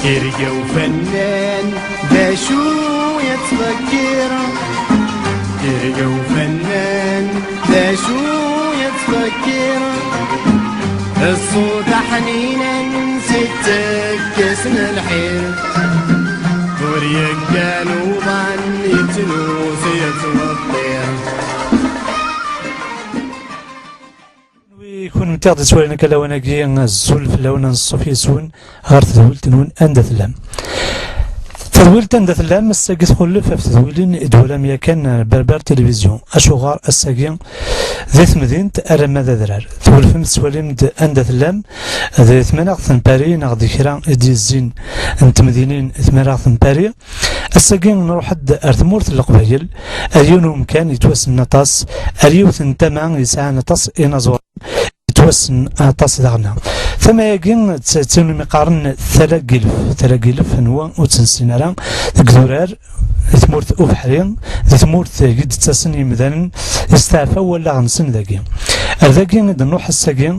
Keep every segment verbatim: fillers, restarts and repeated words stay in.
Irga ufannan d acu yettḍeggir? Irga ufannan d acu yettḍeggir? Ṣṣut aḥninen si ttekkes n lḥir, ur yeggan uḍan yettnus yettweṭṭir. Kenwi kunemti ɣ-d-ittwalin akka lawan-agi, azul fell-awen, anṣuf yes-wen ɣer tedwilt-nwen anda tellam. Tadwilt anda tellam, ass-agi txulef ɣef tedwilin i d-twalam yakan, eh, Berber Télévision. Acuɣer ass-agi di temdint alamma d adrar? Twulfem tettwalim-d anda tellam, di tmanaɣt n Paris neɣ di kra i d-yezzin n temdinin i tmanaɣt n Paris? Ass-agi nruḥ-d ar tmurt n Leqbayel, ar yiwen umkan yettwassnen aṭas, ar yiwet n tama yesɛan aṭas inaẓuren, yettwassen aṭas daɣen. Tama-agi d tin umi qqaren Tala n Yilef. Tala n Yilef, anwa ur tt-nessin ara, deg idurar, di tmurt ubeḥri, di tmurt i d-ttasen yimdanen, yesteɛfa wallaɣ-nsen dagi. Ar dagi i d-nruḥ ass-agi,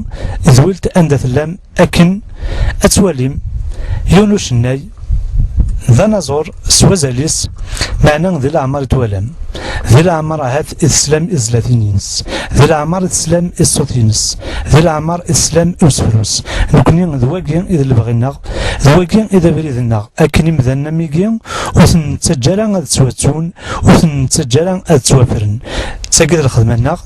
tedwilt anda tellam, akken ad twalim yiwen ucennay d anaẓur s wazal-is, meɛna di leɛmer i twalam, di leɛmer ahat i teslam i tezlatin-ines, di leɛmer i teslam i ṣṣut-ines, di leɛmer i teslam i usefru-s. Nekni d wagi i d lebɣi-nneɣ, d wagi i d abrid-nneɣ, akken imdanen am wigi ur ten-nettaǧǧa ara ad ttwattun, ur ten-nettaǧǧa ara ad ttwafren. D tagi d lxedma-nneɣ,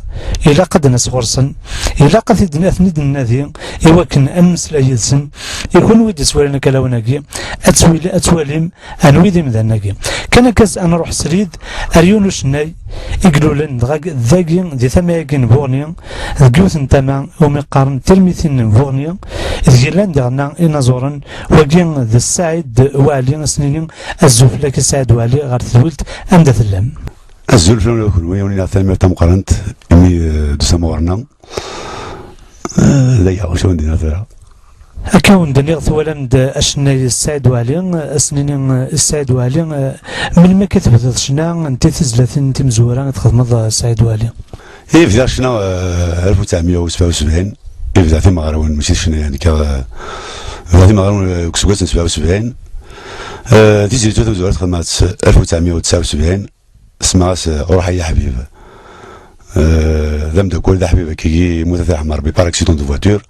ilaq ad d-nas ɣur-sen, ilaq ad t-id-, ad ten-id-nnadi i wakken ad nemmeslay yid-sen. I kunwi d-ittwalin akka lawan-agi, ad twili-, ad twalim anwi d imdanen-agi. Kan akka s-, ad nruḥ srid ar yiwen ucennay i ilulen dɣa dagi di tama-agi n Buɣni, deg yiwet n tama umi qqaren tirmitin n Buɣni, deg llan diɣenna inaẓuren, wagi d Saɛid Waɛli, ad s-nini azul fell-ak a Saɛid Waɛli ɣer tedwilt anda tellam. Azul fell-awen a kunwi, a wen-iniɣ tanemmirt tameqqrant imi, eh, d-tusam ɣur-neɣ. Eh, d aya, ur s-awen-d-iniɣ tura. Akka wen-d-nniɣ twalam-d acennay Saɛid Waɛli, ad s-nini, eh, Saɛid Waɛli, eh, melmi akka tebdiḍ ccna, anti tizlatin timezwura i txedmeḍ, eh, Saɛid Waɛli? I bdiɣ ccna, eh, alef u tesɛemya u sebɛa u sebɛin, i bdiɣ timeɣriwin, mačči d ccna, yani, kka, eh, bdiɣ timeɣriwin, eh, deg useggas n sebɛa u sebɛin. Eh, tizlit tamezwarut xedmeɣ-tt alef u tesɛemya u tesɛa u sebɛin, semmaɣ-as, eh, Ruḥ ay aḥbib. Eh, d ameddakel, d aḥbib akkagi, yemmut ad t-yerḥem Rebbi par accident de voiture.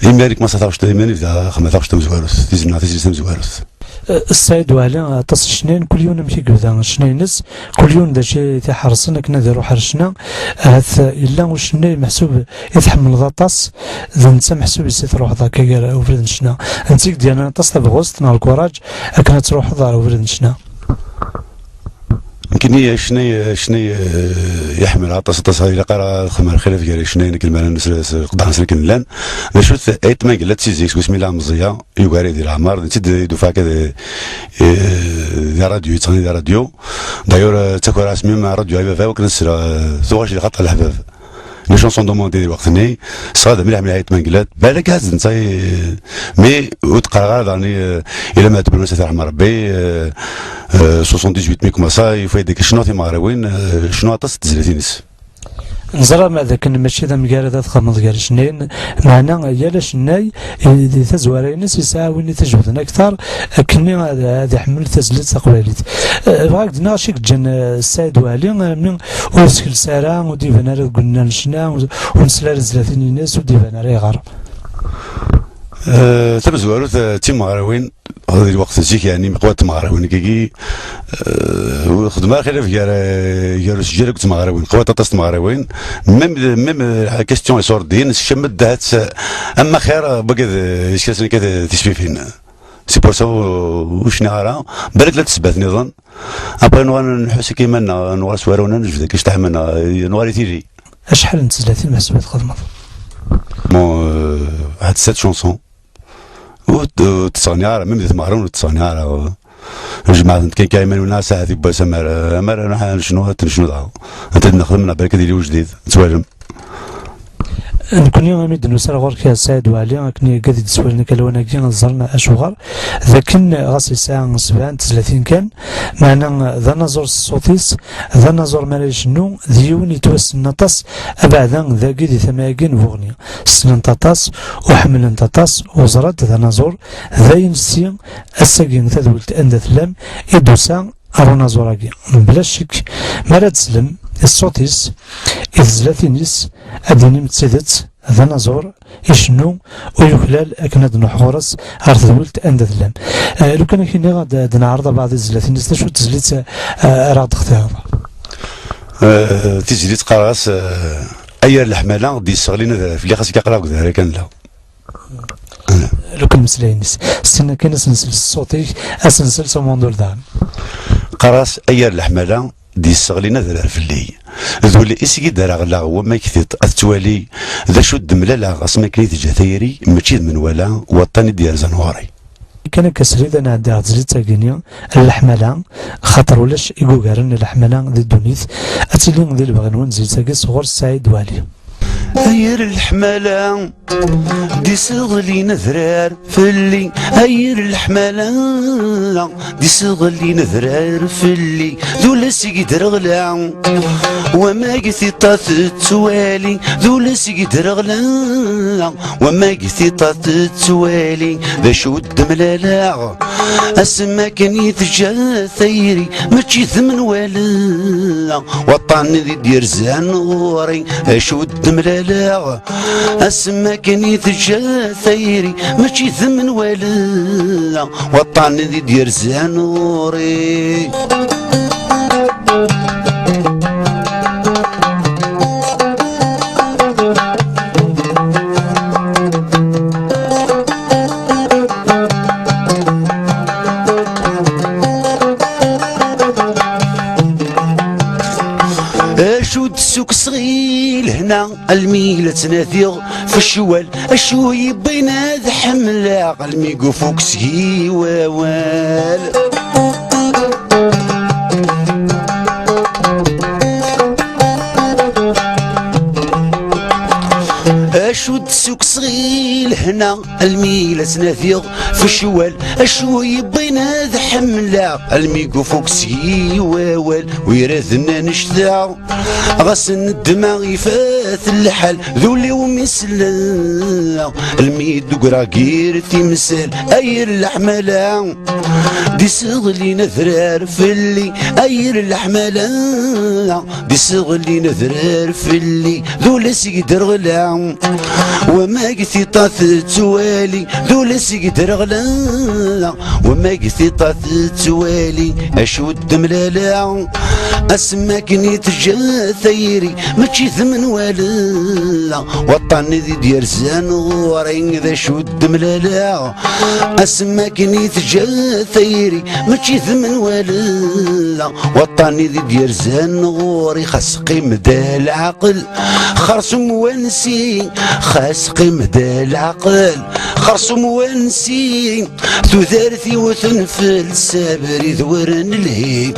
Imir i kmaṣaɣ taɣect, imir i bdiɣ xedmeɣ taɣect tamezwarut, tizlit, tizlit tamezwarut. Eh, Saɛid Waɛli, aṭas n ccnayen, kul yiwen amek i yebda ccna-ines, kul yiwen d acu i t-iḥerṣen akken ad iruḥ ar ccna. Ahat yella ucennay meḥsub i tḥemmleḍ aṭas, d netta meḥsub i s-i truḥeḍ akka gar ubrid n ccna. Netta i k-d-yernan aṭas tabɣest neɣ lkuraǧ akken ad truḥeḍ ɣer ubrid n ccna. Nekkini ccna, ccna, eh, iḥemmel aṭas, aṭas, ilaq ara ad xedmeɣ lxilaf gar ccna, nekk lmara n s-, s-, qeḍɛen s nekk nllan. D acu-t, ayt ma yella d tizi, seg wasmi la meẓẓiya, yugar-iyi di leɛmer, d netta i d-, i d-ufaɣ akka di, eh, di ṛṛadyu, yettɣenni di ṛṛadyu. D'ailleurs, eh, ttakiɣ-as même ṛṛadyu i baba, wakken ad s-sleɣ, eh, tuɣac di xaṭer leḥbab. Les chansons demandées di lweqt-nni, tesɣada mliḥ mliḥ ayt ma yella, balak ad netta, eh, mais ur d-qqareɣ ara daɣen, eh, ila ma tebru s at Ṛḥem Ṛebbi, eh, eh, soixante-dix-huit mi kmaṣa, yufa-yi-d akka cnuɣ timeɣriwin, eh, cnuɣ aṭas n tezlatin-is. Neẓra ma d akken mačči d amgarad ad txedmeḍ gar icennayen, meɛna yal acennay, eh, di tazwara-ines yesɛa win i t-ijebden akteṛ, akkenni ad, ad iḥemmel tazlit taqbaylit. Eh, bɣiɣ ad k-d-nniɣ acu i yeǧǧan, eh, Saɛid Waɛli, eh, mi ur yeskels ara, ur d-iban ara deg unnar n ccna, ur, ur nesli ara zlatin-ines, ur d-iban ara ayɣer. Eh, tamezwarut, eh, d timeɣriwin, di lweqt n zik, yani, meqqwat tmeɣriwin, kiki, eh, ur xeddmeɣ ara xilaf gar, eh, gar usejjir akked tmeɣriwin, meqqwat aṭas tmeɣriwin, même, même, eh, la question est sordine, sekcem-d ahat, eh, am axir, eh, bagad, eh, iskasen akka, eh, tisfifin. C'est pour ça, ur, ur cniɣ ara, balak la d ssebbat nniḍen. Après, nuɣal nḥus akka iman-nneɣ, nuɣal s warraw-nneɣ, nejbed akka ccḍeḥ iman-nneɣ, nuɣal i tili. Acḥal n tezlatin meḥsub i txedmeḍ? Bon, euh, had sept chansons. Ur t-, ur tt-ttɣenniɣ ara, même di tmeɣriwin ur tt-ttɣenniɣ ara. Jemɛeɣ-tent kan, kan iman-iw, neɣ saɛat yiwwas amar, amar ad necnu, ad t-necnu daɣ. Anta d-nexdem, neɣ balak ad yili ujdid, tettwalem. Nekni, ami d-nusa ɣur-k a Saɛid Waɛli, akken i gad i d-swalen akka lawan-agi, ad ẓren acuɣer. D akken, ɣas yesɛa sebɛa n tezlatin kan, meɛna d anaẓur s ṣṣut-is, d anaẓur mi ara icennu, d yiwen yettwassnen aṭas, abeɛda dagi di tama-agi n Buɣni. Ssnen-t aṭas, u ḥemmlen-t aṭas, u ẓran-t d anaẓur, d ayen si, Ass-agi, tadwilt anda tellam i d-tusa ɣer unaẓur-agi. Mebla ccek, mi ara d-teslem i ṣṣut-is, i tezlatin-is, ad d-tinim d tidet, d anaẓur icennu ur yuklal akken ad nruḥ ɣur-s ɣer tedwilt anda tellam. Eh, lukan ad k-iniɣ ad, ad neɛreḍ abeɛḍ i tezlatin-is, d acu n tezlit, eh, ara ɣ-d-textireḍ? Eh, tizlit qqareɣ-as, eh, ay ar leḥmala d-yesseɣlin adrar fell-i, xas akka aql-aɣ deg udrar kan la. Lukan imeslayen-is. Ssin akin ad s-nsel s ṣṣut-ik, ad s-nsel s umundul daɣen. Qqareɣ-as, ay ar leḥmala d-yesseɣlin adrar fell-i. D ul i s-gidreɣ laɣ wamma k-tiṭ ad tettwali. D acu d-mlaleɣ asmi akken i teǧǧa tayri, mačči d menwala, waṭṭan i d-yerzan ɣur-i. Kan akka srid ad nɛeddi ɣer tezlit-agi-nni n leḥmala, xaṭer ulac i yugaren leḥmala di ddunit. Ad tili di lebɣi-nwen tezlit-agi sɣur Saɛid Waɛli. Ay ar leḥmala d-isseɣlin adrar fell-i, ay ar leḥmala d-isseɣlin adrar fell-i, d ul i s-gidreɣ laɣ wamma k-tiṭ ad tettwali, d ul i s-gidreɣ laɣ wamma k-tiṭ ad tettwali. D acu d-mlaleɣ asmi akken i teǧǧa tayri, mačči d menwala, waṭṭan i d-yerzan ɣur-i. D acu d-mlaleɣ asmi akken i teǧǧa tayri, mačči d menwala, waṭṭan i d-yerzan ɣur-i. Acu d-ssukkseɣ i lehna almi la ttnadiɣ f ccwal? Acu yewwin ad ḥemmleɣ almi gufuk seg-i wawal? Acu d-ssukkseɣ i lehna almi la ttnadiɣ f ccwal? Acu yewwin ad ḥemmleɣ almi gufuk seg-i wawal? Wiraden annect-a ɣas neddmeɣ ifat lḥal, d ul-iw mi selleɣ almi d-ggreɣ gir timsal. Ay leḥmala d-isseɣlin adrar fell-i, ay leḥmala d-isseɣlin adrar fell-i, d ul i s-gidreɣ laɣ wamma k-tiṭ ad tettwali, d ul i s-gidreɣ laɣ wamma k-tiṭ ad tettwali. Acu d-mlaleɣ asmi akken i teǧǧa tayri, mačči d menwala, waṭṭan i d-yerzan ɣur-i. D acu d-mlaleɣ asmi akken i teǧǧa tayri, mačči d menwala, waṭṭan i d-yerzan ɣur-i. Xas qqim-d a leɛqel, xersum wansi, xas qqim-d a leɛqel, xersum wansi. Tudert-iw tenfel s abrid wer nelhi,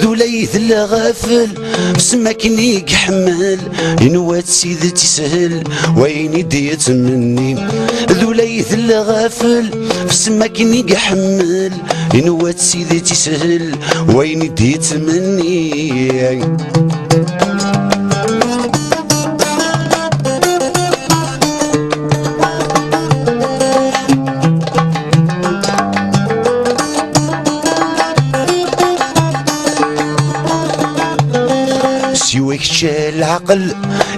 d ula yedla ɣafel, s makken i iḥemmel, inwa d tidet ishel wayen i d-yettmenni. D ula yedla ɣafel, s makken i iḥemmel, inwa d tidet ishel wayen i d-yettmenni. Siwa kečč a leɛqel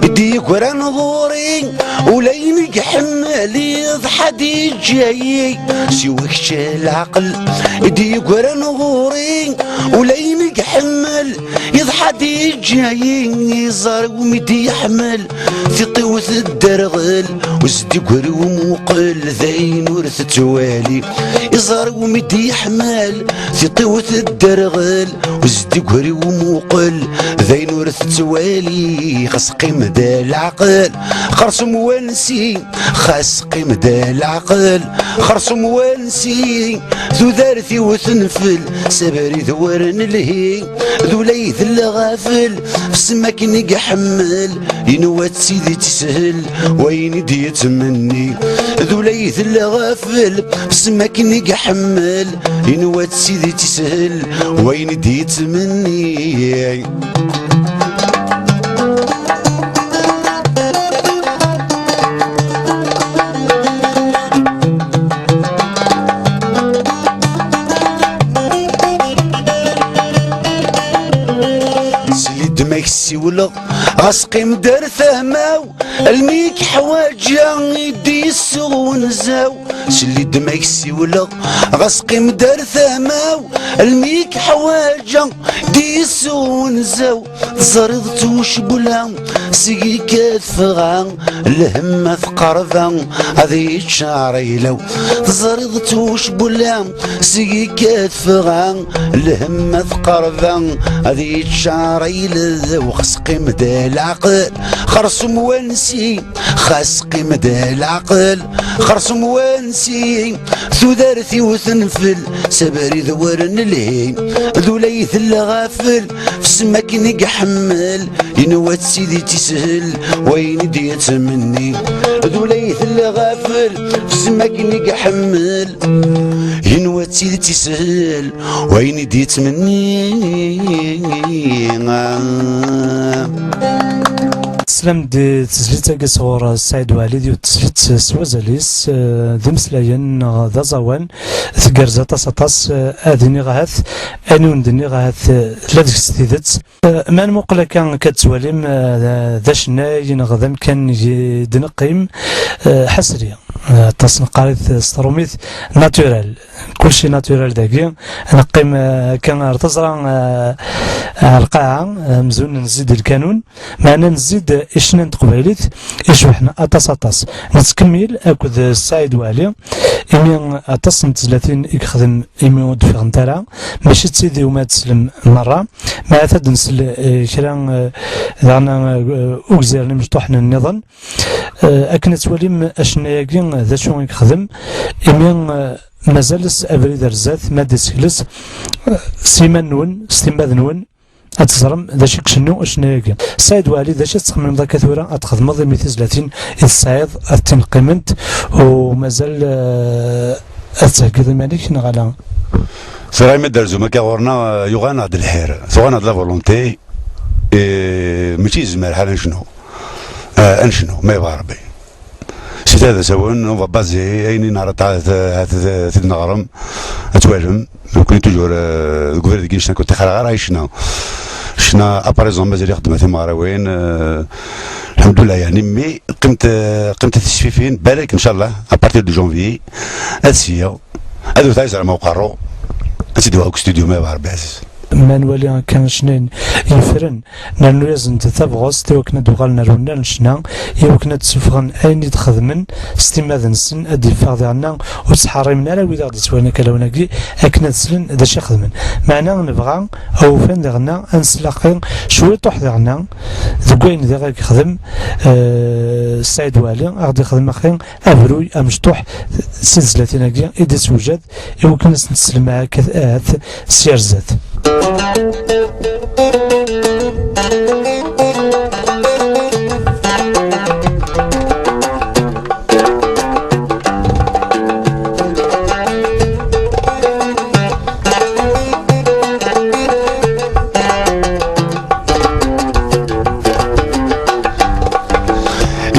i d-yeggran ɣur-i, ulayen i iḥemmel iḍḥa-d iǧǧa-yi. Siwa kečč a leɛqel i d-yeggran ɣur-i, ulayen i iḥemmel iḍḥa-d iǧǧa-yi. Iẓer wumi d-yeḥmel tiṭ-iw tedderɣel, uzeddiger-iw muqel d ayen ur tettwali. Iẓer wumi d-yeḥmel tiṭ-iw tedderɣel, uzeddiger-iw muqel d ayen ur tettwali. Xas qqim-d a leɛqel, xersum wansi, xas qqim-d a leɛqel, xersum wansi. Tudert-iw tenfel s abrid wer nelhi, d ula yedla ɣafel, s makken i iḥemmel, inwa d tidet ishel wayen i d-yettmenni. D ula yedla ɣafel, s makken i iḥemmel, inwa d tidet ishel wayen i d-yettmenni. K-ssiwleɣ, ɣas qqim-d ar tama-w, almi k-ḥwaǧeɣ i d-yessuɣ wenza-w. Sel-d ma k-ssiwleɣ, ɣas qqim-d ar tama-w, almi k-ḥwaǧeɣ i d-yessuɣ wenza-w. Teẓriḍ ttwecbula seg-k ad ffɣeɣ, lhemma tqerba ad yeččar ayla-w. Teẓriḍ ttwecbula seg-k ad ffɣeɣ, lhemma tqerba ad yeččar ayla-w. Xas qqim-d leɛqel, xersum wansi, xas qqim-d leɛqel, xersum wansi. Tudert-iw tenfel s abrid wer nelhi, d ula itell ɣafel, fsem akken i iḥemmel. Yenwa d tidet ishel wayen i d-yettmenni, d ula itell ɣafel, fsem akken i iḥemmel. Yenwa d tidet ishel wayen i d-yettmenni. Teslam-d i tezlit-agi sɣur Saɛid Waɛli, d yiwet n tezlit s wazal-is, eh, d imeslayen neɣ d aẓawan, tgerrez aṭas aṭas, eh, ad iniɣ ahat, ayen i wen-d-nniɣ ahat, eh, tella deg-s tidet. Eh, ma nmuqel akka, akka d-tettwalim, eh, d acennay neɣ d amkan i d-neqqim, eh, ḥasri, eh, aṭas neqqar-it s tṛumit naturel. Kulci naturel dagi. Neqqim, eh, akka ar teẓra, eh, ar lqaɛa, eh, amzun nzid i lkanun, meɛna nzid i ccna n teqbaylit icebḥen aṭas aṭas. Nettkemmil akked Saɛid Waɛli, imi aṭas n tezlatin i yexdem imi ur d-ffɣent ara, mačči d tid iwumi ad teslem merra, ma ad d-nsel, eh, kra, eh, daɣen, eh, ugziren imecṭuḥen nniḍen. Eh, akken ad twalim acennay-agi d acu i yexdem, imi, eh, mazal-as abrid ar zdat, ma d-isekles, eh, s iman-nwen, s timmad-nwen, ad teẓrem d acu i icennu acennay-agi. Saɛid Waɛli, d acu i tettxemmimeḍ akka tura ad txedmeḍ imi tizlatin i tesɛiḍ ad ttint qqiment u mazal, eh, ad theggiḍ iman-ik neɣ ala? Tura imi d-terzum akka ɣur-neɣ, eh, yuɣal-aneɣ-d lḥir, tuɣal-aneɣ-d la volonté, eh, mačči yezmer ḥal ad necnu. Eh, ad necnu, ma yebɣa Rebbi. Sida d asawen, on va baser, ayen i neɣra ad, ad, ad, ad t-id-neɣrem, ad twalem. Nekkni toujours, eh, deg ubrid-agi ccna, ur ṭṭixreɣ ara i ccna. Ccna, à présent, mazal ixeddem timeɣriwin, eh, lḥemdullah, yeɛni, mi qqimt, eh, qqimt tisfifin, balak, ncallah, à partir de janvier, ad syiɣ, ad wteɣ izerman uqerru, ad tt-id-waɣ deg studio, ma yebɣa Rebbi ɛziz. Ma nwali akka ccnayen yeffren, nernu-asen-d tabɣest i wakken ad d-uɣalen ar unnar n ccna, i wakken ad d-ssuffɣen ayen i d-xedmen s timmad-nsen, ad d-yeffeɣ diɣenna ur ttḥerrimen ara wid i ɣ-d-yettwalin akka lawan-agi, akken ad slen d acu i xedmen. Meɛna nebɣa a ufan diɣenna ad neslaqi cwiṭuḥ diɣenna deg wayen diɣ i yexdem, eh, Saɛid Waɛli, a ɣ-d-ixdem axi abruy amecṭuḥ si tezlatin-agi i d-isewjad i wakken ad sent-teslem ahat, ahat s yar zdat.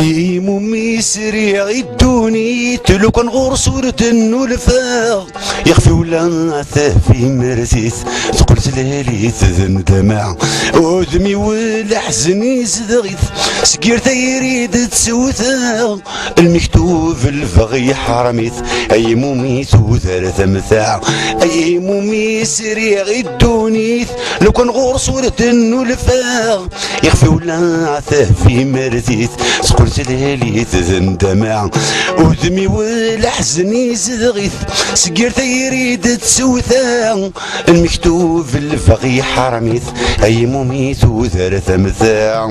Imumi sriɣ i ddunit, lukan ɣur-s ur d-nnulfeɣ. Ixef ula taf imertit, teqqel tlalit d ndama. Udem-iw leḥzen izdeɣ-it, seg yir tayri d-ttewteɣ. Lmektub lbeɣ yeḥram-it, ay imumi tudert amta. Ay imumi sriɣ i ddunit, lukan ɣur-s ur d-nnulfeɣ. Ixef ula taf imertit, teqqel tlalit d ndama. Udem-iw leḥzen izdeɣ-it, seg yir tayri d-ttewta. Lmektub lbeɣ yeḥram-it, ay imumi tudert amta.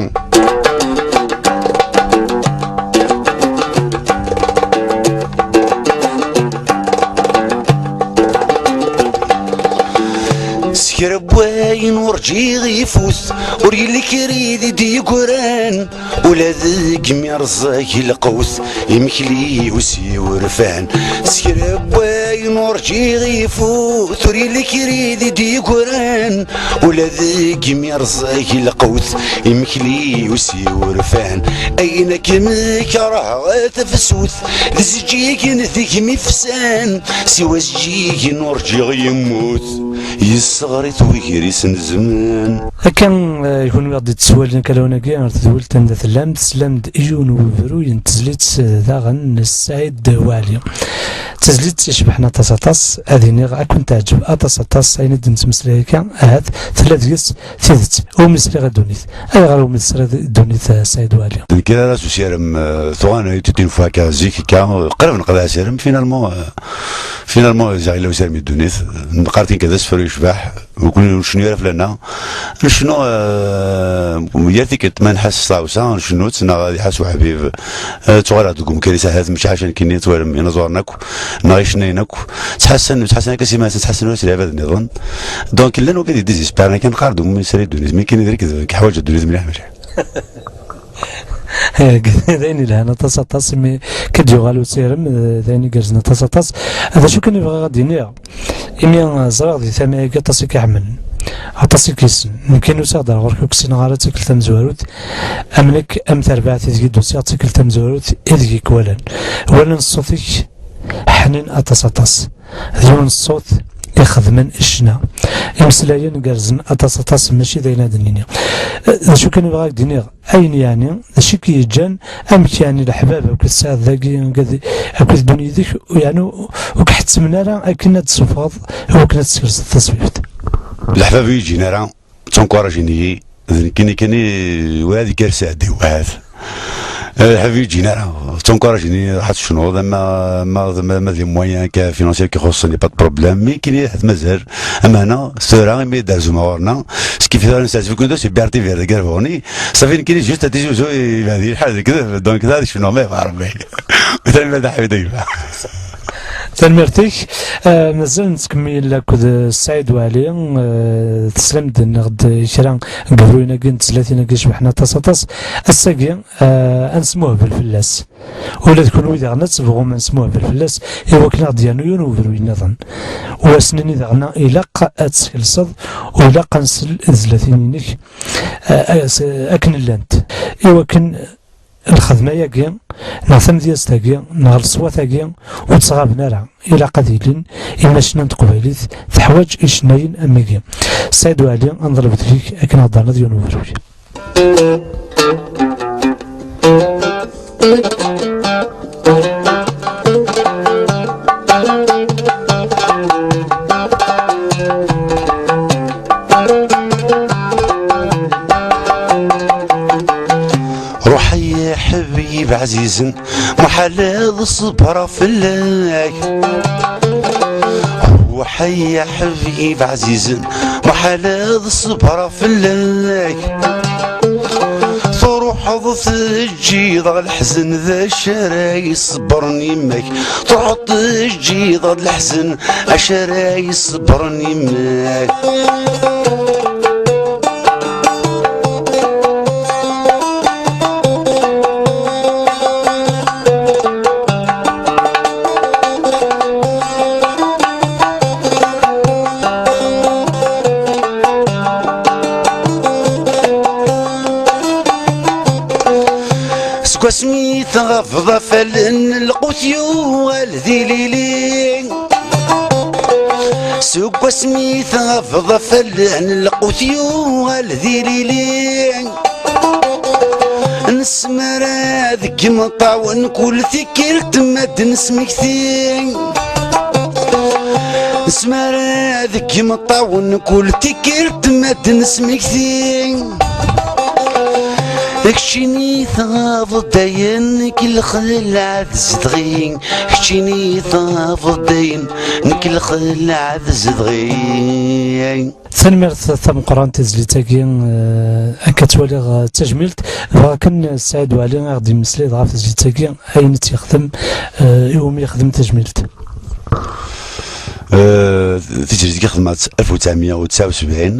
S kra n wayen ur ǧǧiɣ ifut, ur yelli kra i d-yeggran, ula deg mi rẓag lqut, imekli-w s yiwrfan. S kra n wayen Ayen ur ǧǧiɣ ifut, ur yelli kra i d-yeggran, ula deg imi rẓag lqut, imekli-w s yiwurfan. Ayen akken kerheɣ tafsut, d zǧigen deg-m ifsan, siwa zǧigen ur ǧǧiɣ yemmut, yesseɣr-it wigris n zzman. Akka, eh, kunwi ɣ-d-yettwalin akka lawan-agi ar tedwilt anda tellam, teslam-d i yiwen n ubruy n tezlit, eh, daɣen n Saɛid Waɛli. D tezlit icebḥen aṭas aṭas, ad iniɣ ad ken-teɛǧeb aṭas aṭas ayen i d-nettmeslay akka, ahat tella deg-s tidet. Umi sriɣ i ddunit. Ayɣer umi tesriḍ i ddunit, eh, Saɛid Waɛli? D nekk ara s usirem, eh, tuɣa une petite fois akka zik akka, qrib neqḍeɛ asirem, finalement, eh, finalement, ziɣ yella usirem i ddunit. Neqqar tin kan d asefru yecbeḥ, ur ken-, ur cennu ara fell-aneɣ. Ncennu, eh, yal tikkelt ma nḥas s tɣawsa, ncennu-tt, neɣ ad iḥas uḥbib, eh, ttuɣaleɣ deg umkan-is, ahat mačči ḥaca nekkini, twarem inaẓuren akk, neɣ icennayen akk, ttḥassan, ttḥassan akka s iman-nsen, ttḥassan ula s lɛibad nniḍen. Donc, llan wigad yedizesperen akken, qqar-d umi sriɣ ddunit, mi kan idrik d, ḥwaǧeɣ ddunit mliḥ mliḥ. D ayen yelhan aṭas aṭas, imi k-d-yuɣal usirem, eh, d ayen igerrzen aṭas aṭas. D acu kan i bɣiɣ ad d-iniɣ, imi, eh, ẓriɣ di tama-agi aṭas i k-iḥemmlen, aṭas i k-yessen. Nekkini usiɣ-d ar ɣur-k ur k-ssineɣ ara d tikkelt tamezwarut, am nekk, am terbaɛt ideg i d-usiɣ d tikkelt tamezwarut ideg i k-walan. Walan ṣṣut-ik ḥnin aṭas aṭas. D yiwen n ṣṣut ixedmen ccna. Imeslayen gerrzen aṭas aṭas, mačči d ayen ad d-nini. Eh, d acu kan i bɣiɣ ad d-iniɣ, ayen yeɛni, d acu i k-yeǧǧan, amek yeɛni leḥbab akked tesɛiḍ dagi, akked, akked ddun yid-k, yeɛni ur k-ḥettmen ara akken ad d-tessufɣeḍ, akken ad teskelseḍ taswift? Leḥbab ur yi-ǧǧin ara, ttunkuṛajen-iyi, d nekkini kan i, wad ikker sɛeddi, wad. Eh, leḥbab ur yi-ǧǧin ara, ttunkuṛajen-iyi, ruḥ ad tecnuḍ, ama, ama, ama, ama d les moyens akka financiers i k-ixuṣṣen, y a pas de problème, mais nekkini ahat mazal, ama hna, tura, imi d-arzum ɣur-neɣ, s kif ara nesɛezf kundu, si Berti Verde Garvoni, Safi nekkini juste ad tizuzu, iban-d lḥal lekdeb, donc da ad cnuɣ ma yebɣa Rebbi. Tanemmirt a Ḥmid a gma. Tanemmirt-ik. Eh, mazal nettkemmil akked Saɛid Waɛli, eh, teslam-d nneɣ-d kra n yebruyen-agi n tezlatin-agi cebḥen aṭas aṭas. Ass-agi, eh, ad nesmuhbel fell-as. Ula d kunwi daɣen ad tebɣum ad nesmuhbel fell-as, i wakken ad ɣ-d-yernu yiwen ubruy nniḍen. U ass-nni daɣen ilaq ad teskelseḍ, u ilaq ad nsel i tezlatin-inek, eh, eh, s-, akken llant. I wakken lxedma-agi, neɣ tamedyazt-agi, neɣ leṣwat-agi, ur ttɣaben ara. Ilaq ad ilin, imi ccna n teqbaylit teḥwaǧ icennayen am wigi. Saɛid Waɛli, ad neḍleb deg-k akken ad ɣ-d-ternuḍ yiwen ubruy. Ruḥ ay aḥbib ɛzizen, muḥal ad ṣebreɣ fell-ak. Ruḥ ay aḥbib ɛzizen, muḥal ad ṣebreɣ fell-ak. Truḥeḍ teǧǧiḍ-aɣ leḥzen, d acu ara iṣebbren yemma-k? Truḥeḍ teǧǧiḍ-aɣ leḥzen, acu ara iṣebbren yemma-k? Seg wasmi tɣabeḍ afal n lqut yuɣal d ilili. Seg wasmi tɣabeḍ afal n lqut yuɣal d ilili. Nesmara deg imeṭṭawen kul tikkelt ma d-nesmekti. Nesmara deg imeṭṭawen kul tikkelt ma d-nesmekti. Keččini tɣabeḍ dayen, nekk lxelɛa tzedɣi. Keččini tɣabeḍ dayen, nekk lxelɛa tzedɣi. Tanemmirt tameqqrant i tezlit-agi, eh, akka ttwaliɣ, eh, d tajmilt. Bɣiɣ kan, eh, Saɛid Waɛli a ɣ-d-yemmeslay ɣef tezlit-agi, ayen i tt-yexdem, eh, iwumi yexdem tajmilt. Eh, tizlit-agi xedmeɣ-tt alef u tesɛemya u tesɛa u sebɛin,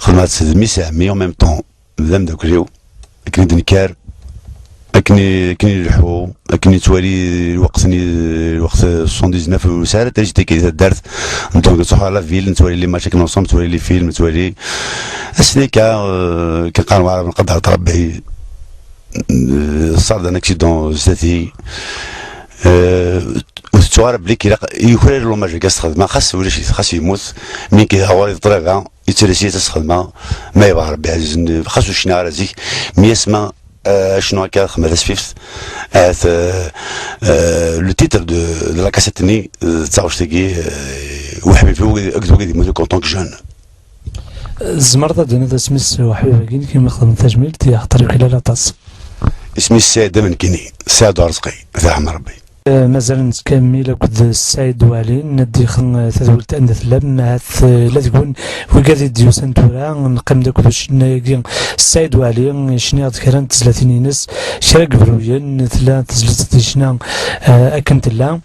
xedmeɣ-tt d mmi-s n ɛemmi en même temps. D ameddakel-iw, akken i d-nekker, akken i, akken i leḥḥu, akken i ttwali lweqt-nni, lweqt soixante-dix-neuf, ur nesɛi ara trisité-agi di taddart. Donc, nettruḥ à la ville, nettwali les matchs akken ensemble, nettwali les films, nettwali. Ass-nni akka, euh, akken qqaren waɛrab, nqedder-it Rebbi, euh, ṣṣar-d un accident zdat-i. Euh, ur tettuɣ ara belli ilaq, yuker l'hommage-agi ad s-xedmeɣ, xas ulac-it, xas yemmut, mi nekk ɣur-i d ṭṭrad-a, yettales-iyi ad s-xedmeɣ, ma yebɣa Rebbi ɛzizen, xas ur cniɣ ara zik, mi asma, euh, acnu akka xedmeɣ tasfift, ahat, euh, euh, le titre de, de la cassette-nni, euh, d taɣect-agi, euh, Weḥbib-iw akked wagi d yemmut en tant que jeune. Tzemreḍ ad d-tiniḍ isem-is Weḥbib-agi, nekk imi xedmeɣ tajmilt, axaṭer yuklal aṭas. Isem-is Saɛid Amenkini, Saɛid Urezqi, ad t-yerḥem Rebbi. Eh, mazal nettkemmil akked Saɛid Wali, ad d-ixen, eh, tadwilt anda tellam, ahat, eh, la deg-wen wigad i d-yusan tura, neqqim-d akked ucennay-agi Saɛid Wali, cniɣ-d kra n tezlatin-ines, kra n yebruyen, tella tezlit d ccna, eh, akken tella.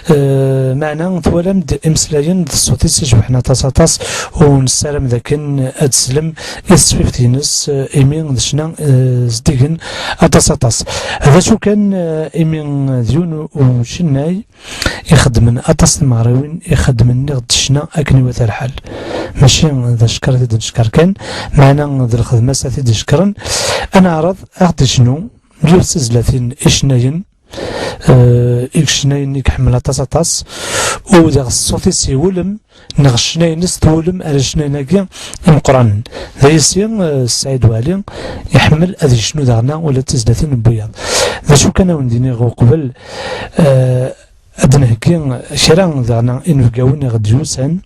Eh, meɛna twalam-d imeslayen d ṣṣut-is icebḥen aṭas, aṭas, u nessaram d akken ad teslem i tesfift-ines, eh, imi d ccna, eh, zeddigen aṭas, aṭas. D acu kan, eh, imi d yiwen ucennay ixeddmen aṭas timeɣriwin, ixeddmen niɣ d ccna akken iwata lḥal. Mačči d acekkeṛ i t-id-neckeṛ kan, meɛna d lxedma-s ad t-id-cekkren. Ad neɛreḍ ad ɣ-d-icnu yiwet tezlatin icennayen, eh, i icennayen i iḥemmel aṭas, aṭas, u diɣ ṣṣut-is iwulem, neɣ ccna-ines twulem ar icennayen-agi imeqqranen. D ayes-i, eh, Saɛid Wali, iḥemmel ad yecnu daɣen ula d tizlatin n wiyaḍ. D acu kan, ad wen-d-iniɣ uqbel, eh, ad d-nheggi kra daɣen inebgawen i ɣ-d-yusan,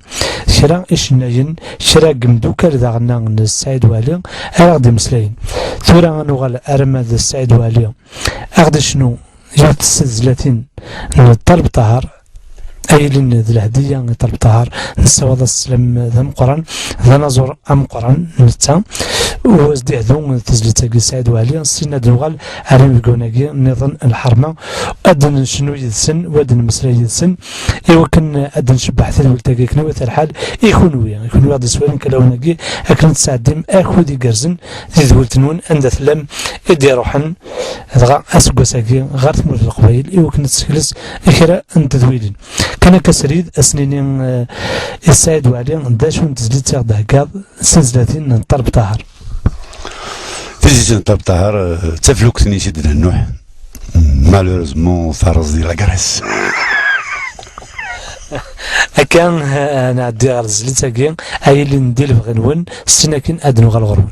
kra icennayen, kra n yimdukal daɣen n Saɛid Wali ara ɣ-d-imeslayen. Tura ad nuɣal arma d Saɛid Wali, ad ɣ-d-icnu yiwet n tezlatin n Ṭaleb Ṭaher, ay ilin d lehdiya i Ṭaleb Ṭaher, nessawaḍ-as sslam d ameqqran, d anaẓur ameqqran netta, u ad s-d-ihdu tezlit-agi Saɛid Waɛli, syin ad nuɣal ar inebgawen-agi nniḍen n lḥerma, ad d-necnu yid-sen, u ad d-nemmeslay yid-sen, i wakken ad d-ncebbeḥ tadwilt-agi akken iwata lḥal i kunwi, i kunwi i ɣ-d-yesswayen kalawen-agi, akken ad tesɛeddim akud igerrzen di tedwilt-nwen anda tellam i d-iruḥen. Dɣa aseggas-agi ɣer tmurt n Leqbayel i wakken ad tessekles kra n tedwilin. Kan akka srid, ad s-nini, eh, i Saɛid Waɛli, d acu n tezlit i ɣ-d-theggaḍ s tezlatin n Ṭaleb Ṭaher? Tizlit n Ṭaleb Ṭaher, eh, d taflukt-nni i s-d-nnan Nuḥ. Malheureusement, terreẓ di la Grèce. Akka, eh, nɛeddi ɣer tezlit-agi, ay ilin di lebɣi-nwen, syin akin ad nuɣal ɣur-wen.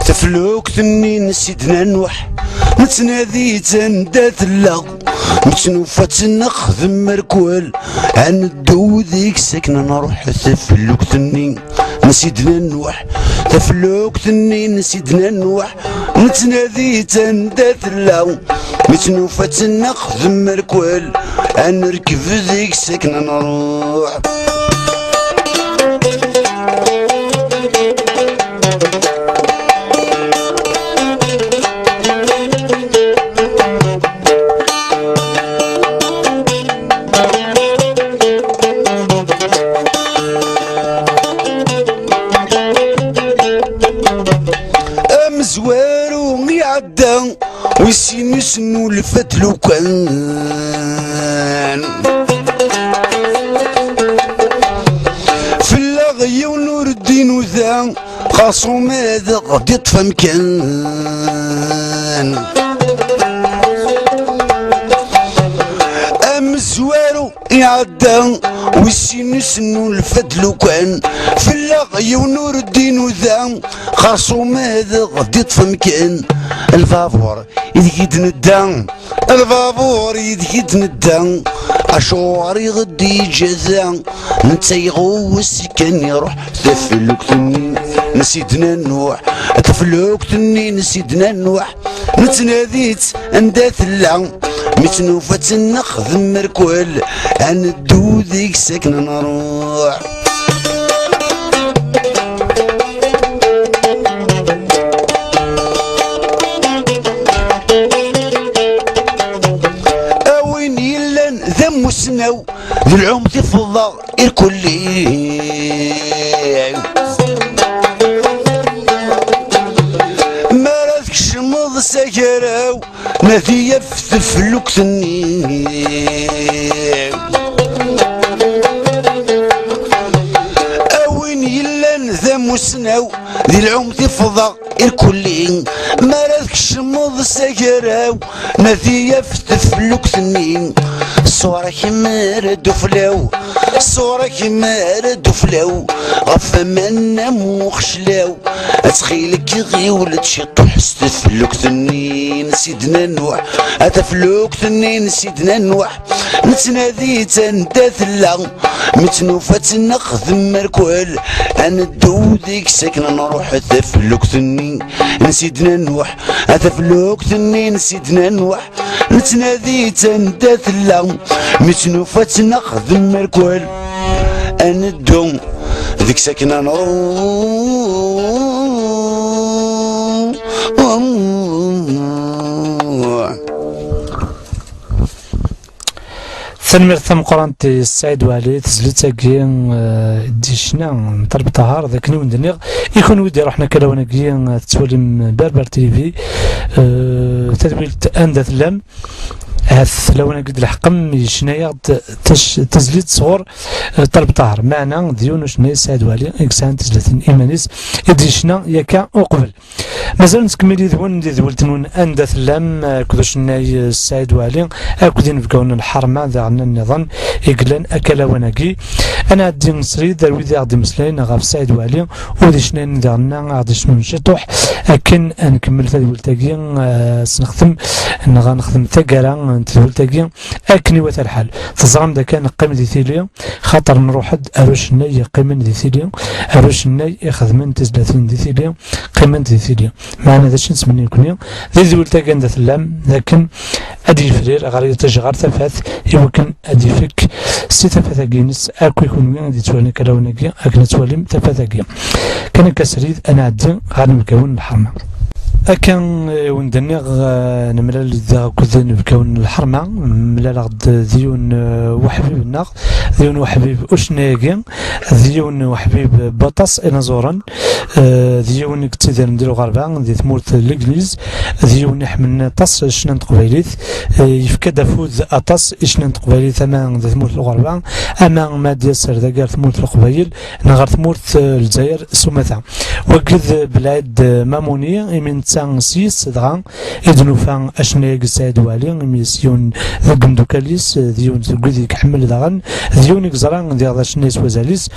Taflukt-nni n Sidna Nuḥ, nettnadi-tt anda tella, mi tt-nufa ad tt-nexdem rrkel, ad neddu deg-s akken ad nruḥ. Taflukt-nni n Sidna Nuḥ, taflukt-nni n Sidna Nuḥ, nettnadi-tt anda tella, mi tt-nufa ad tt-nexdem rrkel, ad nerkeb deg-s akken ad nruḥ. Amezwaru iɛedda, wis sin yesnulfa-d lukan. Fell-aɣ yiwen ur d-inuda, xas uma d aɣ-d-iṭṭef amkan. Amezwaru Iɛedda wis sin n usnulfa d lukan, fell-aɣ yiwen ur d-inuda, xerṣum ad ɣ-d-iṭṭef amkan. Lbabuṛ ideg i d-nedda, lbabuṛ ideg i d-nedda, acuɣer i ɣ-d-yeǧǧa da? Netta iɣuwes kan iruḥ, taflukt-nni n Sidna Nuḥ, taflukt-nni n Sidna Nuḥ. Nettnadi-tt anda tella, mi tt-nufa-tt nexdem rrkel, ad neddu deg-s akken ad nruḥ. A win yellan d amussnaw, d lɛum tifeḍ-aɣ irkelli. Mi ara tkecmeḍ s agraw, nadi af teflukt-nni. A win yellan d amussnaw, di lɛum tifeḍ-aɣ irkelli. Mi ara tkecmeḍ s agraw, nadi af teflukt-nni. Ṣṣura-k mer d uflaw, ṣṣura-k mer d uflaw, ɣef aman am uxeclaw. Ttxil-k ɣiwel-d ciṭuḥ s teflukt-nni n Sidna Nuḥ, a taflukt-nni n Sidna Nuḥ. Nettnadi-tt anda tella, mi tt-nufa-tt nexdem rrkel, ad neddu deg-s akken ad nruḥ. Taflukt-nni n Sidna Nuḥ, a taflukt-nni n Sidna Nuḥ. Nettnadi-tt anda tella, mi tt-nufa-tt nexdem rrkel, ad neddu deg-s akken ad nruḥ. Tanemmirt tameqqrant i Saɛid Waɛli, tezlit-agi, eh, i d-yecna Ṭaleb Ṭaher, d akken i wen-d-nniɣ, i kunwi d-iruḥen akka lawan-agi, eh, tettwalim Berber T V, eh, tadwilt anda tellam, ahat lawan-agi d-leḥqem, yecna-yaɣ-d tac-, tazlit sɣur, eh, Ṭaleb Ṭaher, meɛna d yiwen ucennay Saɛid Waɛli i yesɛan tizlatin iman-is i d-yecna yakka uqbel. Mazal nettkemmil yid-wen di tedwilt-nwen anda tellam, akked ucennay, eh, Saɛid Waɛli, akked inebgawen n lḥerma daɣen nniḍen i yellan akka lawan-agi. Ad nɛeddi srid ar wid i aɣ-d-imeslayen ɣef Saɛid Waɛli, u d icennayen daɣen a ɣ-d-icnun ciṭuḥ, akken ad nkemmel tadwilt-agi, eh, s nexdem, neɣ ad nexdem taggara n tedwilt-agi akken iwata lḥal. Teẓram d akka neqqim di tili, xaṭer nruḥ-d ar ucennay yeqqimen di tili, ar ucennay ixedmen tizlatin di tili, qqiment di tili. Meɛna d acu i nettmenni nekni di tedwilt-agi anda tellam, d akken ad d-yefrir ɣer yiṭij ɣer tafat, i wakken ad d-ifek si tafat-agi-ines akk i kunwi i d-yettwalin akka lawan-agi, akken ad twalim tafat-agi. Kan akka srid, ad nɛeddi ɣer inebgawen n lḥerma. Akka, eh, i wen-d-nniɣ, eh, nemlal-d akked inebgawen n lḥerma, mlaleɣ-d d yiwen, eh, weḥbib-nneɣ, d yiwen weḥbib ucennay-agi, d yiwen weḥbib n waṭas inaẓuren, eh, d yiwen i yettidiren di lɣerba, di tmurt n Legliz, d yiwen iḥemmlen aṭas ccna n teqbaylit, eh, yefka-d afud aṭas i ccna n teqbaylit ama di tmurt n lɣerba, ama ma d-yas ar dagi ar tmurt n Leqbayel, neɣ ɣer tmurt, eh, Lezzayer s umata. Wagi d Belɛid, eh, Mamuni, imi netta s yis dɣa i d-nufa acennay-agi Saɛid Waɛli, imi s yiwen deg umdukal-is, eh, d yiwen deg wid i iḥemmel daɣen, d yiwen i yeẓra diɣ d acennay s wazal-is,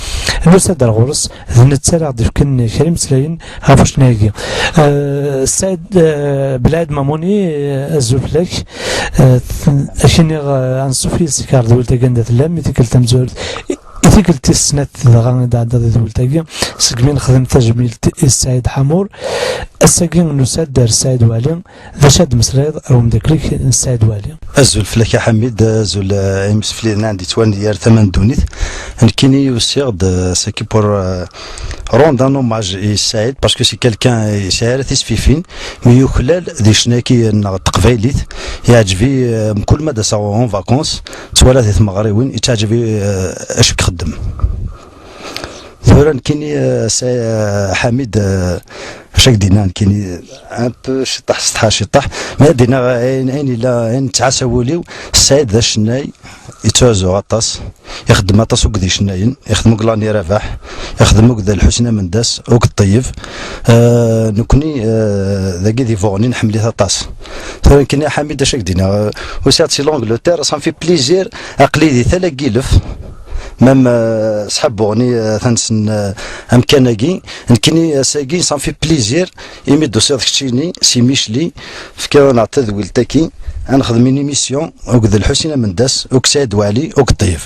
nusa-d ar ɣur-s, d netta ara ɣ-d-ifken kra imeslayen ɣef ucennay-agi. Eh, Saɛid, eh, Belɛid Mamuni, eh, azul fell-ak. Eh, t-, ad k-iniɣ, eh, anṣuf yis-k ɣer tedwilt-agi anda tellam, i tikkelt tamezwarut, i, i tikkelt tis snat dɣa i d-ɛeddaḍ di tedwilt-agi, segmi nexdem tajmilt i Saɛid Ḥamur. Ass-agi nusa-d ar Saɛid Waɛli, d acu ad d-temmeslayeḍ ar umeddakel-ik n Saɛid Waɛli? Azul fell-ak a Ḥamid, azul, eh, imsefliden anda yettwalin di yal tama n ddunit. Nekkini usiɣ-d, eh, saki pour, eh, rendre un hommage i Saɛid, parce que c'est quelqu'un, eh, yesɛa tisfifin, mi yuklal di ccna-agi-nneɣ n teqbaylit, yeɛǧeb-iyi, eh, mkul ma d-aseɣ en vacances, ttwaliɣ di tmeɣriwin, yettaɛǧeb-iyi, eh, acu i ixeddem. Tura nekkini, eh, Sa-, eh, Ḥamid, eh, acu ak-d-inna nekkini, un peu ciṭṭaḥ, ciṭṭaḥ, ciṭṭaḥ. Ma ad d-iniɣ ayen, ayen yella, ayen yettɛassa wul-iw, Saɛid d acennay, yettɛuzzu aṭas, ixeddem aṭas akked icennayen, ixeddem akked Lani Rabaḥ, ixeddem akked Lḥusin Amendas, akked Ṭeyyeb. Eh, nekni, eh, dagi di Buɣni nḥemmel-it aṭas. Tura nekkini a Ḥamid, acu ak-d-iniɣ? Eh, usiɣ-d si l'Angleterre, ça me fait plaisir, aql-i di Tala n Yilef, même, eh, ṣḥab Buɣni, eh, tansen, eh, amkan-agi. Nekkini ass-agi, ça me fait plaisir, imi d-tusiḍ keččini si Micli, tefkiḍ-aneɣ tadwilt-agi, ad nexdem une émission akked Lḥusin Amendas, akked Saɛid Waɛli, akked Ṭeyyeb.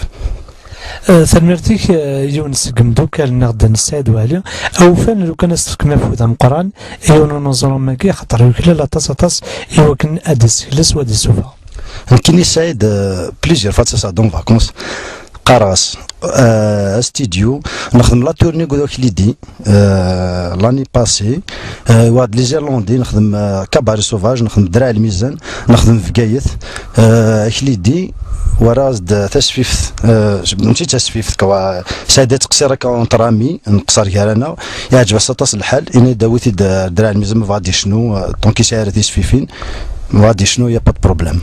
Eh, tanemmirt-ik, eh, yiwen seg imeddukal-nneɣ Dda Saɛid Waɛli. Awufan lukan ad s-tefkem afud ameqqran i yiwen unaẓur am wagi, axaṭer yuklal aṭas, aṭas i wakken ad d-issekles u ad d-isuffeɣ. Nekkini Saɛid, eh, plusieurs fois ttaseɣ-d en vacances, qqareɣ-as, eh, studio, nexdem la tournée akked Aklidi, eh, l'année passée, eh, wa d les Irlandais, nexdem, eh, Cabaret Sauvage, nexdem Draɛ Lmizan, nexdem Bgayet, eh, Aklidi, wara-as-d tasfift, eh, mačči d tasfift, quoi, Saɛid ad teqsir akka entre amis, nqeṣṣer gar-aneɣ, yeɛǧeb-as aṭas lḥal, ini-d awi-t-id, eh, Draɛ Lmizan ma bɣa ad yecnu, eh, donc yesɛa ara tisfifin, ma bɣa ad yecnu, y a pas de problème.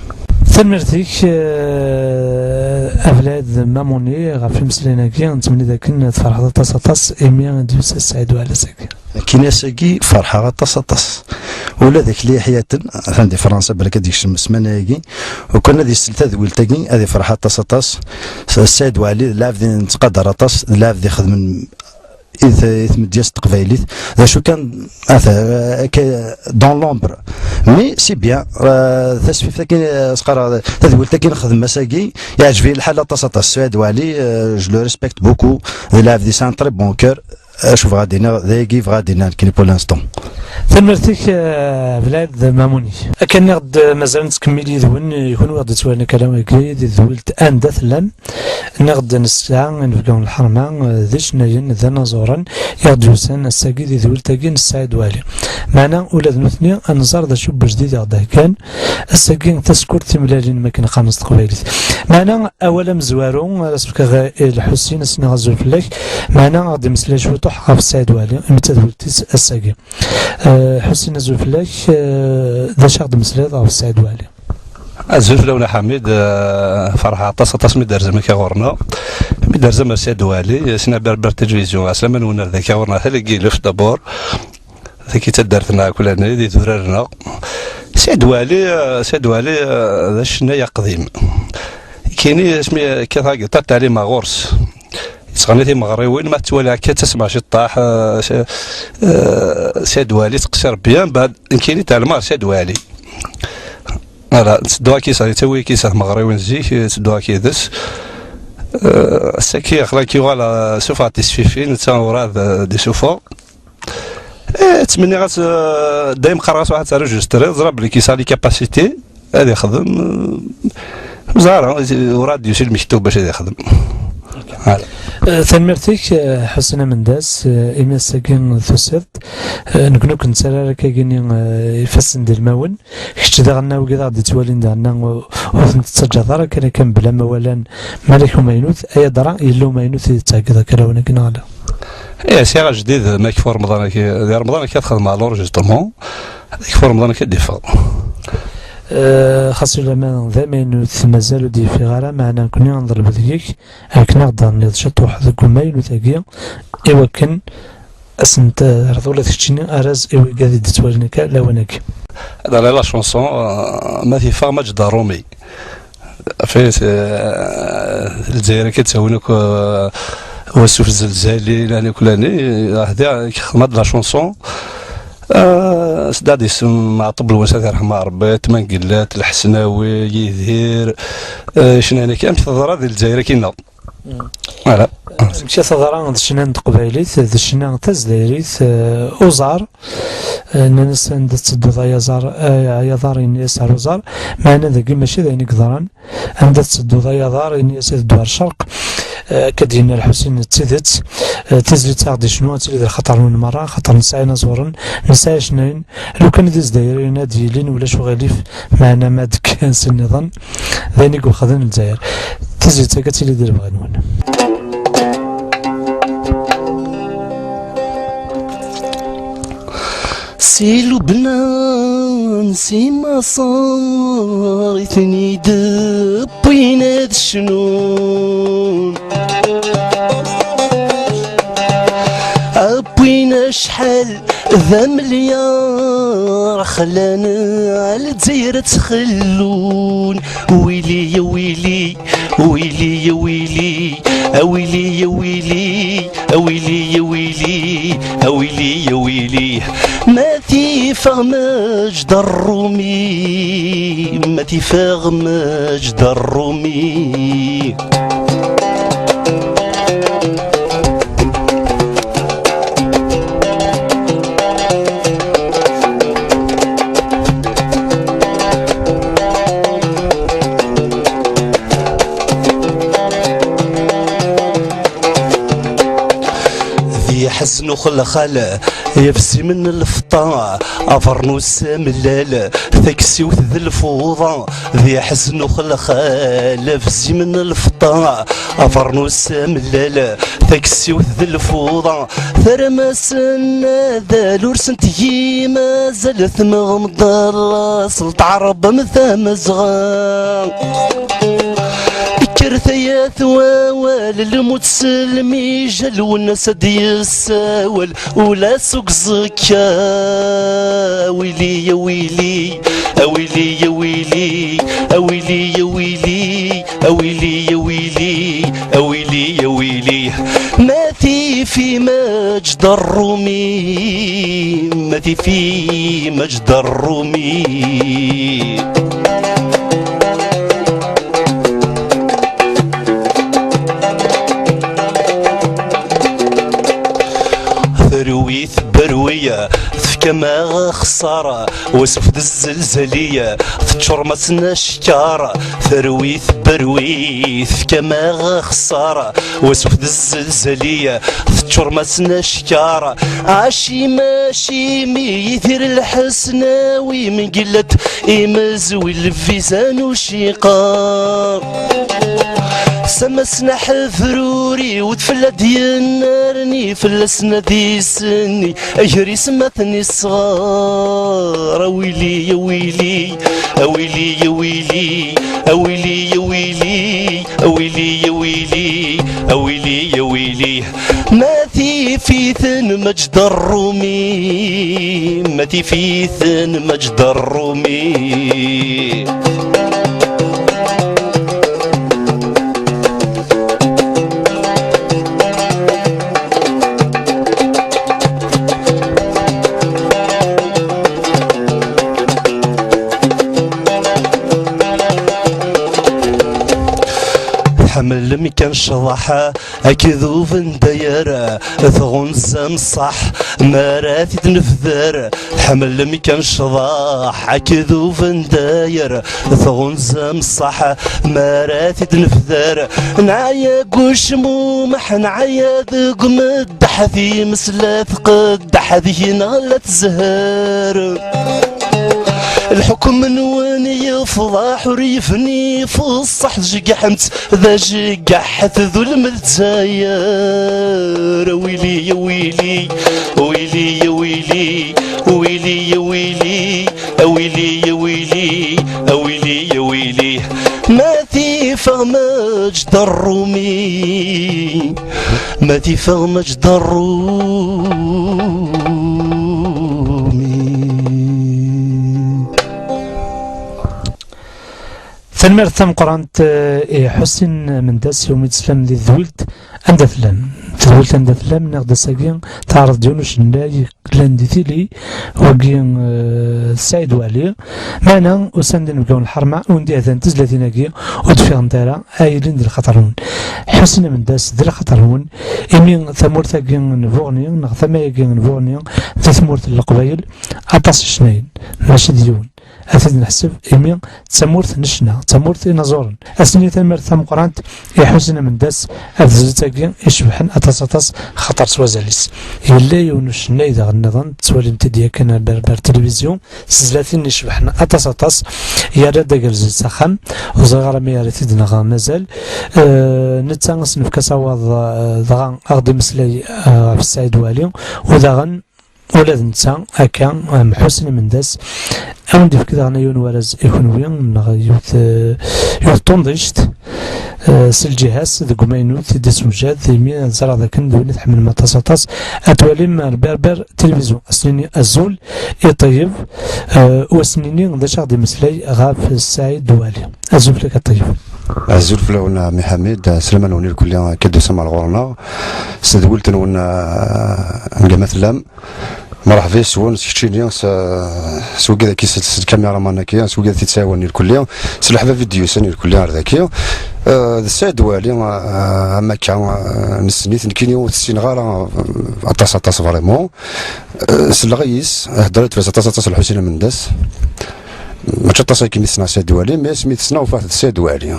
Tanemmirt-ik, eh, Ablaɛid Mamuni, ɣef imeslayen-agi, nettmenni dakken tferḥeḍ aṭas, aṭas, imi i d-yusa Saɛid Waɛli ass-agi. Nekkini ass-agi ferḥeɣ aṭas, aṭas. Ula d Akli Iḥyaten, atan di Fransa, balak ad yekcem ssmana-agi, u kan ad isel tadwilt-agi, ad ifreḥ aṭas, aṭas. S-, Saɛid Waɛli, d lɛebd i nettqadar aṭas, d lɛebd ixedmen i t-, i tmedyazt teqbaylit. D acu kan, ata, akka, dans l'ombre. Mais c'est bien, euh, tasfift-agi, euh, s-qqareɣ, tadwilt-agi nexdem ass-agi, yeɛǧeb-iyi lḥal aṭas, aṭas. Saɛid Waɛli, euh, je le respecte beaucoup, d lɛebd yesɛan très bon cœur. Acu bɣa d-iniɣ, d ayagi bɣa d-iniɣ nekkini pour l'instant. Tanemmirt-ik, eh, Belɛid Mamuni. Akka nniɣ-d, eh, mazal nettkemmil yid-wen, eh, kunwi ɣ-d-yettwalin akka lawan-agi, di tedwilt anda tellam. Nniɣ-d nesla inebgawen n lḥerma, eh, d icennayen, d anaẓuren, i ɣ-d-yusan ass-agi di tedwilt-agi n Saɛid Waɛli. Meɛna ula d nutni ad nẓer d acu n wejdid i ɣ-d-heggan, ass-agi tasekkurt timellalin, makken qqaren s teqbaylit. Meɛna awal amezwaru ara s-fkeɣ i Lḥusin, ad s-iniɣ azul fell-ak. Meɛna ad ɣ-d-imeslay cwiṭuḥ ɣef Saɛid Waɛli, imi d tadwilt-is ass-agi. Eh, Ḥusin, azul fell-ak, eh, d acu ad ɣ-d-temmeslayeḍ ɣef Saɛid Waɛli? Azul fell-awen a Ḥamid, eh, ferḥeɣ aṭas, aṭas mi d-terzam akka ɣur-neɣ. Mi d-terzam ar Saɛid Waɛli, sina Berber Télévision, ɛeslama-nwen ar daki ɣur-neɣ, Tala n Yilef d'abord. Tagi d taddart-nneɣ akk lani, d idurar-nneɣ. Saɛid Waɛli, eh, Saɛid Waɛli, eh, d acennay aqdim. Kini asmi kkateɣ agiṭar ttɛellimeɣ ɣur-s. Yettɣenni timeɣriwin, ma tettwali akka ttasmeɣ ciṭṭaḥ, eh, s-, eh, Saɛid Waɛli teqsir bien, bad nekkini tɛelmeɣ Saɛid Waɛli. Voilà, ttedduɣ akka, yettawi akka timeɣriwin zik, ttedduɣ akka yid-s. Eh, ass-agi aql-ak yuɣal, eh, suffeɣ-d tisfifin, netta urɛad, eh, d-isuffeɣ. Eh, ttmenniɣ-as, eh, dayem qqareɣ-as waḥed tarujuster, ẓriɣ belli yesɛa les capacités ad ixdem, eh, ur ẓriɣ ara, ur ad d-yusi lmektub bac ad ixdem. Voilà. Eh, tanemmirt-ik, eh, Ḥusen Amendas, eh, imi ass-agi tusiḍ-d. Eh, nekni ur k-nettarra ara akka-gini, eh, ifassen d ilmawen. Kečč daɣen, a wigad aɣ-d-ittwalin daɣen, ur, ur ten-tettaǧǧaḍ ara kan akka mebla ma walan malak umaynut. Ay adra, yella umaynut i d-tettheggiḍ akka lawan-agi neɣ ala? Ih, sɛiɣ ajdid, ma yekfa Remḍan akka, di Remḍan akka ad xedmeɣ l'enregistrement, ad yekfa Remḍan akka ad d-iffeɣ. Eh, xas ulamma d amaynut mazal ur d-yeffiɣ ara, meɛna nekkni ad nḍelb deg-k akken ad ɣ-d-terniḍ ciṭuḥ deg umaynut-agi, i wakken ad sen-terreḍ ula d keččini arraz i wigad i d-ittwalin akka lawan-agi. Dans la chanson, euh, ma tifeɣ Maǧid Rumi. Fait, euh, Lezzayer akka ttawin akk, euh, wasuf zelzali, lani kulani, hadi, xedmeɣ-d la chanson. Euh, s-, dad isem Meɛṭub Lwensa, ad irḥem Rebbi, Tmangellat, Lḥesnawi, Yidir, euh, ccna-nni kan, amek teḍra di Lezzayer akkinna. Voilà. Amek i teḍra d ccna n teqbaylit, d ccna tazdayrit, eh, uẓar? Eh, nnan-as anda tettedduḍ ay aẓar, ay, ay aḍar, yenna-as ar uẓar. Meɛna dagi mačči d ayen i yeḍran. Anda tettedduḍ ay aḍar, yenna-as ad ddu ar ccerq. Eh, akka d-yenna Lḥusin d tidet. Eh, tizlit ad ɣ-d-icnu ad tili d lxaṭer-nwen merra, xaṭer nesɛa inaẓuren, nesɛa icennayen. Lukan d Izdayriyen ad d-yilin, ulac uɣilif, meɛna ma d-kkan s nniḍen, d ayen i yexdem Lezzayer. Tizlit-agi ad tili di lebɣi-nwen. Si Lubnan Si Maṣer i ten-id-wwin ad cnun. Wwin acḥal d amelyaṛ, xlan Lezzayer ad tt-xellun. Wili, wili, wili, wili, a wili, a wili, a wili, a wili, a wili, a wili. Ma tifeɣ Maǧd Ṛṛumi, ma tifeɣ Maǧd Ṛṛumi. Di ḥezn uxelxal, yefzimen lfeṭṭa, abernus amellal, taksiwt d lfuḍa. Di ḥezn uxelxal, yefzimen lfeṭṭa, abernus amellal, taksiwt d lfuḍa. Tarma-sen adal ur sen-tgi mazal, tmeɣ mḍal laṣel tɛerreb am tamazɣa. Kkret ay at wawal, lmut s lmijal, Lwennas ad d-yessawal, ula s uẓekka. A wili, a wili, a wili, a wili, a wili, a wili, a wili, a wili, a wili, a wili, a wili. Ma tifem Maǧd Ṛṛumi, ma tifem Maǧd Ṛṛumi. Terwi tberwi, tefkam-aɣ axeṣṣar, wasuf d zzelzali, teččurem-asen acekkaṛ. Terwi tberwi, tefkam-aɣ axeṣṣar, wasuf d zzelzali, teččurem-asen acekkaṛ. Acimi, acimi, Yidir Lḥesnawi, mgillat imezwi lviza n uciqar. Samasen aḥebruri, ur d fell-ad yennerni, fell-asen ad isenni, ager-is ma ten-isɣar. A wili, a wili, a wili, a wili, a wili, a wili, a wili, a wili, a wili, a wili, a wili. Ma tifiten Maǧd Ṛṛumi, ma tifiten Maǧd Ṛṛumi. Tḥemmlem kan ccḍeḥ akked ubendayer, tɣunzam ṣṣeḥ mi ara t-id-nefder. Tḥemmlem kan ccḍeḥ akked ubendayer, tɣunzam ṣṣeḥ mi ara t-id-nefder. Nɛaya deg ucmumeḥ, nɛaya deg umeddeḥ, times la tqeddeḥ, deg-neɣ la tezher. Lḥukm-nwen yefḍeḥ, ur yebni ifeṣṣeḥ, tjeggeḥem-tt d ajeggeḥ, tdulem Lezzayer. A wili, a wili, a wili, a wili, a wili, a wili, a wili, a wili, a wili, a wili. Ma tifeɣ Maǧd Ṛṛumi, ma tifeɣ Maǧd Ṛṛumi. Tanemmirt tameqqrant, eh, i Ḥusin Mendas, i wumi teslam di tedwilt anda tellam. Tedwilt anda tellam, nniɣ-d ass-agi, teɛreḍ-d yiwen ucennay, llan di tili, wagi, eh, Saɛid Waɛli. Meɛna, usan-d inebgawen n lḥerma, ur d-ihdan tezlatin-agi, ur d-ffiɣent ara, ay ilin di lxaṭer-nwen. Ḥusin Mendas, di lxaṭer-nwen, imi tamurt-agi n Buɣni, neɣ tama-agi n Buɣni, d tamurt n Leqbayel, aṭas icennayen, mačči d yiwen. Ad t-id-neḥseb, imi d tamurt n ccna, d tamurt inaẓuren. Ass-nni tanemmirt tameqqrant i Ḥusin Amendas ɣef tezlit-agi icebḥen aṭas, aṭas, xaṭer s wazal-is. Yella yiwen ucennay daɣen nniḍen, tettwalim-t-id yakan ar, ar, ar tilivizyu, s tezlatin icebḥen aṭas, aṭas, yerra-d agerzuj s axxam, ur ẓriɣ ara ma yerra-t-id neɣ mazal. Eh, netta ad s-nefk asawaḍ, eh, dɣa ad ɣ-d-imeslay, eh, ɣef Saɛid Waɛli, u daɣen ula d netta akka, Mḥusen Mendas, a wen-d-yefk daɣen yiwen warraz i kenwi, neɣ yiwet, eh, yiwet tunḍict, eh, s lǧiha-s deg umaynut i d-isewjad, imi ẓriɣ dakken d win i tḥemmlem aṭas, aṭas. Ad twalim ar Berber Tilivizyu, ad s-nini azul i Ṭeyyeb, eh, u ad s-nini d acu aɣ-d-imeslay ɣef Saɛid Wali. Azul fell-ak a Ṭeyyeb. Azul fell-awen a Ɛemmi Ḥamid, slam-nwen irkelli akka d-tusam ar ɣur-neɣ. S tedwilt-nwen, eh, anga ma tellam. Mṛeḥba yes-wen, s keččini, s, s wigad-agi, s, s lkamiraman-agi, s wigad i t-ittɛawanen irkelli, s leḥbab i d-yusan irkelli ar daki. Eh, d Saɛid Wali, eh, am akka, eh, nessen-it, nekkini ur t-ssineɣ ara, eh, aṭas, aṭas vraiment. Eh, selleɣ yis, heddṛet fell-as aṭas, aṭas Lḥusin Amendas. Mačči aṭas akken i t-ssneɣ Saɛid Wali, mais asmi t-ssneɣ ufiɣ-t d Saɛid Wali.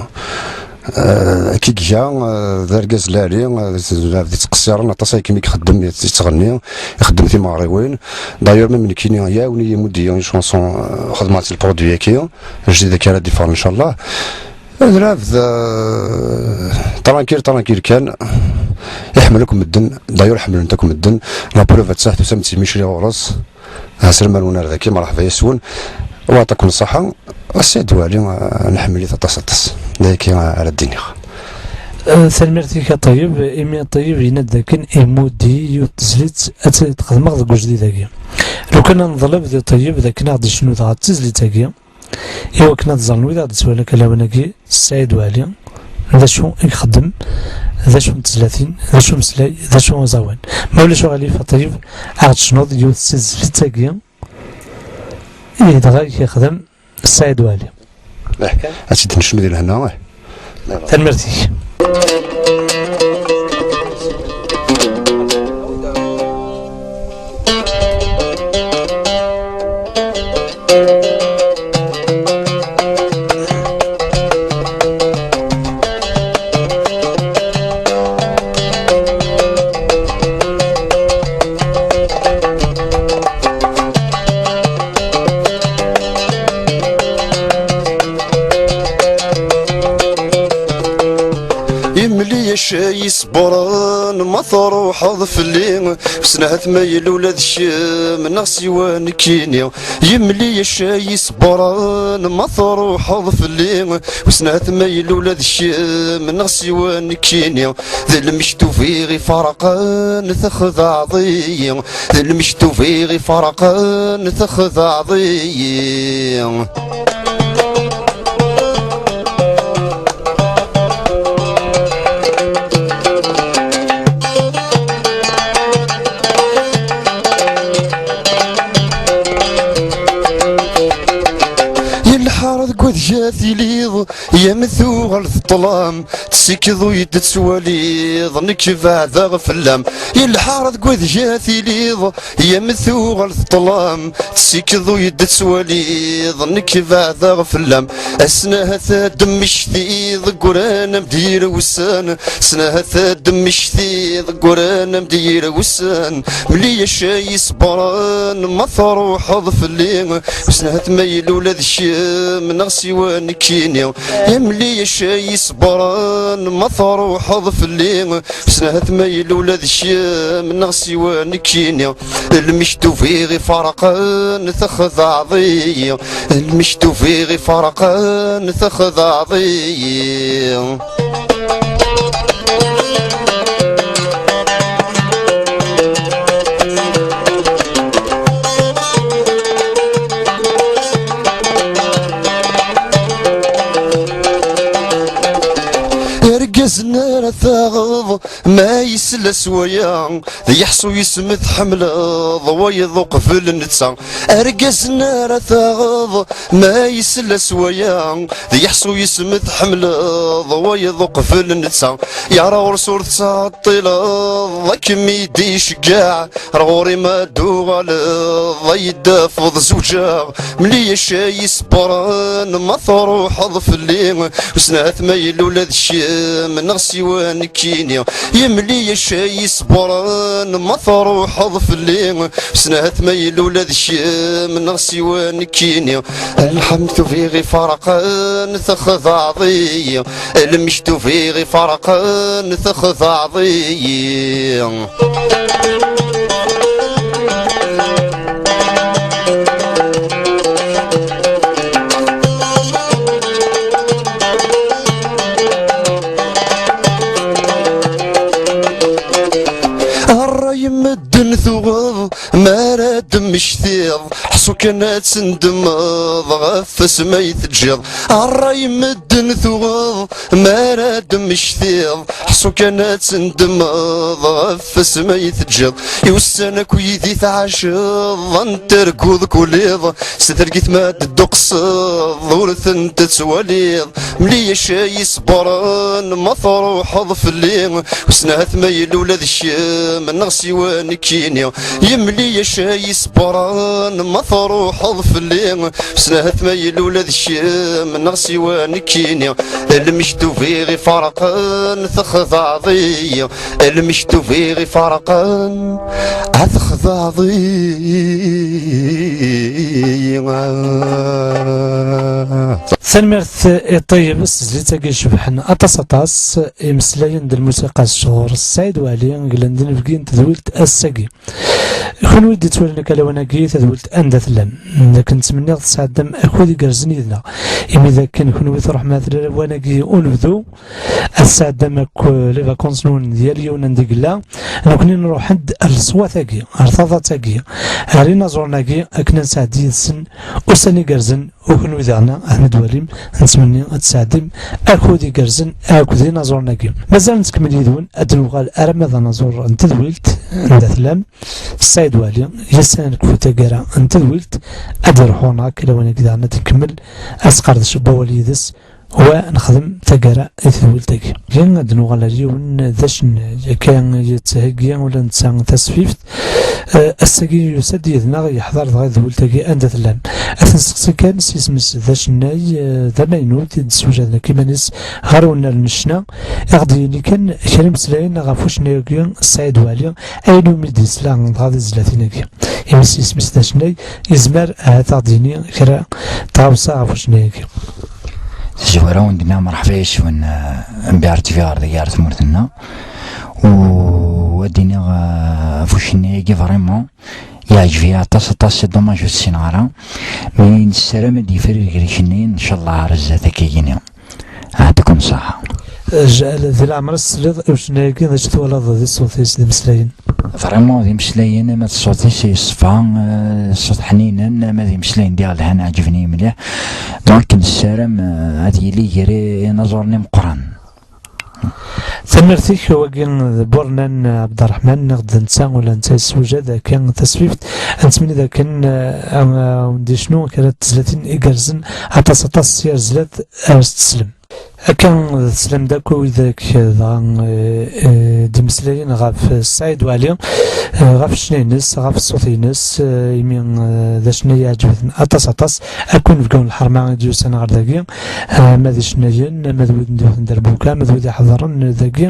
Eh, akken i iga, eh, d argaz lɛali, eh, d, d, d yettqeṣṣiren aṭas akken i ixeddem, yettɣenni, ixeddem timeɣriwin. D'ailleurs, même nekkini, iɛawen-iyi, imudd-iyi une chanson, eh, xedmeɣ-tt le produit-agi, ajdid-agi ara d-iffɣen, ncallah. Ad nɛabed, eh, tranquille, tranquille kan. Iḥemmel akk medden, d'ailleurs ḥemmlen-t akk medden. La preuve, atta tusam-d si Micli ɣur-s. Ɛeslama-nwen ar daki, mṛeḥba yes-wen. Wa yeɛṭikum ṣṣeḥḥa. A Saɛid Wali, eh, nḥemmel-it aṭas, aṭas. D ayagi ara d-iniɣ. Eh, tanemmirt-ik a Ṭeyyeb, imi a Ṭeyyeb yenna-d dakken imudd-iyi yiwet tezlit ad tt-xedmeɣ deg ujdid-agi. Lukan ad neḍleb di Ṭeyyeb dakken ad aɣ-d-icnu dɣa d tezlit-agi, i wakken ad ẓren wid aɣ-d-ittwalin akka lawan-agi, Saɛid Wali, d acu i ixeddem, d acu n tezlatin, d acu umeslay, d acu uẓawan. Ma ulac uɣilif a Ṭeyyeb, ad aɣ-d-tecnuḍ yiwet si tezlit-agi, i dɣa i k-ixdem Saɛid Wali. Eh, ad tt-id-necnu di lehna, eh. Tanemmirt-ik. Imli-yac ay isebren ma truḥeḍ fell-i, wissen ahat ma yella ula d kemm neɣ siwa nekkini. Imli-yac ay isebren ma truḥeḍ fell-i, wissen ahat ma yella ula d kemm neɣ siwa nekkini. D lmektub i ɣ-ifarqen, texdaɛeḍ-iyi. D lmektub i ɣ-ifarqen, texdaɛeḍ-iyi. Yelḥar deg wadeg ad tiliḍ, yam tuɣal teṭṭlam, tsikkeḍ ur yi-d-tettwaliḍ, nekk beɛdeɣ fell-am. Yelḥar deg wadeg ad tiliḍ, yam tuɣal teṭṭlam, tsikkeḍ ur yi-d-tettwaliḍ, nekk beɛdeɣ fell-am. Ass-n ahat ad d-mmektiḍ deg uran am d-yir wussan, ass-n ahat ad d-mmektiḍ deg uran am d-yir wussan. Mli-yac ay isebren ma truḥeḍ fell-i, wissen ahat ma yella ula d kemm neɣ siwa nekkini. Imli-yac ay isebren ma truḥeḍ fell-i, wissen ahat ma yella ula d kemm neɣ siwa nekkini. Lmektub i ɣ-ifarqen, texdaɛeḍ-iyi. Lmektub i ɣ-ifarqen, texdaɛeḍ-iyi. Argaz-nni ara taɣeḍ, ma yesla s waya, d yeḥṣu yis-m tḥemmleḍ wayeḍ uqbel netta. Argaz-nni ara taɣeḍ, ma yesla s waya, d yeḥṣu yis-m tḥemmleḍ wayeḍ uqbel netta. Yara ɣur-s ur tettɛeṭṭileḍ, ad kem-id-iceggeɛ, ar ɣur-i ma d-uɣaleḍ, ad yi-d-tafeḍ zewǧeɣ. Mli-yac ay isebren ma truḥeḍ fell-i, wissen ahat ma yella ula d kemm neɣ siwa nekkini. Imli-yac ay isebren ma truḥeḍ fell-i, wissen ahat ma yella ula d kemm neɣ siwa nekkini. Lmektub i ɣ-ifarqen, texdaɛeḍ-iyi. Lmektub i ɣ-ifarqen, texdaɛeḍ-iyi. Mi ara d-mmektiḍ, ḥṣu kan ad tendmeḍ ɣef wasmi ay teǧǧiḍ. Ṛṛay n medden tuɣeḍ, mi ara d-mmektiḍ, ḥṣu kan ad tendmeḍ ɣef wasmi ay teǧǧiḍ. I ussan akk yid-i tɛaceḍ, ad n-terguḍ kul iḍ. S targit ma d-tduqseḍ, ur tent-tettwaliḍ. Mli acu ay iṣebbren ma truḥeḍ fell-i. Wissen ahat ma yella ula d kemm neɣ siwa nekkini. Yemli acu ay iṣebbren ma truḥeḍ fell-i. Wissen ahat ma yella ula d kemm neɣ siwa nekkini. Lmektub i ɣ-ifarqen texdaɛḍ-iyi. Lmektub i ɣ-ifarqen ad texdaɛḍ-iyi. Tanemmirt i Ṭeyyeb s tezlit-agi icebḥen aṭas aṭas. Imeslayen d lmusiqa sɣur Saɛid Waɛli, glan d inebgi n tedwilt ass-agi. Kunwi d-ittwalen akka lawan-agi, tadwilt anda tellam, d akken ttmenniɣ tesɛeddam akud igerrzen yid-neɣ, imi d akken kunwi truḥem at lawan-agi unebdu, ad tesɛeddam akk les vacances-nwen d yal yiwen anda i yella. Nekkni nruḥ-d ar leṣwat-agi, ar taḍat-agi, ar inaẓuren-agi, akken ad nesɛeddi yid-sen ussan igerrzen, u kunwi daɣen ad ten-id-twalim. Nettmenni ad tesɛeddim akud igerrzen akked inaẓuren-agi. Mazal nettkemmil yid-wen, ad d-nuɣal arma d anaẓur n tedwilt anda tellam, Saɛid Waɛli, yes ad nekfu taggara n tedwilt, ad d-iruḥ uneɣ lawan-agi daɣen ad nkemmel asqerdec n wawal yid-s, wa nexdem taggara i tedwilt-agi. Gen ad d-nuɣal ar yiwen d acennay, akka yettheggi ula netta tasfift. Eh, ass-agi yusa-d yid-neɣ, yeḥḍer dɣa i tedwilt-agi anda tellam. Ad t-nesteqsi kan s yisem-is d acennay, eh, d amaynut i d-ssewjaden akk iman-is ɣer unnar n ccna. Ad ɣ-d-yini kan kra imeslayen ɣef ucennay-agi Saɛid Waɛli, ayen umi d-yesla dɣa di tezlatin-agi. Imi s yisem-is d acennay, yezmer ahat ad ɣ-d-yini kra n tɣawsa ɣef ucennay-agi. Tazwara wen-d-nniɣ merḥba yes-wen, eh, M B R T V ɣer dagi ar tmurt-nneɣ. U ad d-iniɣ, eh, ɣef ucennay-agi vraiment yeɛǧeb-iyi aṭas aṭas, c'est dommage ur t-ssineɣ ara. Mi nessaram ad d-yefrir gar icennayen, ncallah ar zdat akka yini. Ɛṭikum ṣṣeḥḥa. Jɛel, di leɛmer tesliḍ i ucennay-agi, d acu twalaḍ di ṣṣut-is, d imeslayen? Vraiment d imeslayen, ama d ṣṣut-is yeṣfa, eh, ṣṣut ḥninen, ama d imeslayen diɣ lhan, ɛeǧben-iyi mliḥ. Donc nessaram, eh, ad yili gar inaẓuren imeqqran. Tanemmirt-ik. Wagi d Burnan Ɛebderreḥman, neɣ d netta, ula netta yessewjad akka tasfift. Ad nettmenni dakken, eh, a, a wen-d-icnu kra n tezlatin igerrzen aṭas aṭas s yar zlat, ar s teslem. Akka teslam-d akk widak, eh, dɣa, eh, eh, d-imeslayen ɣef Saɛid Waɛli, eh, ɣef ccna-ines, ɣef ṣṣut-ines, eh, imi, eh, d acennay iɛeǧben aṭas aṭas. Akk inebgawen n lḥerma i d-yusan ɣer dagi, eh, ama d icennayen, ama d wid n yiwet n derbuka, ama d wid iḥeḍren dagi.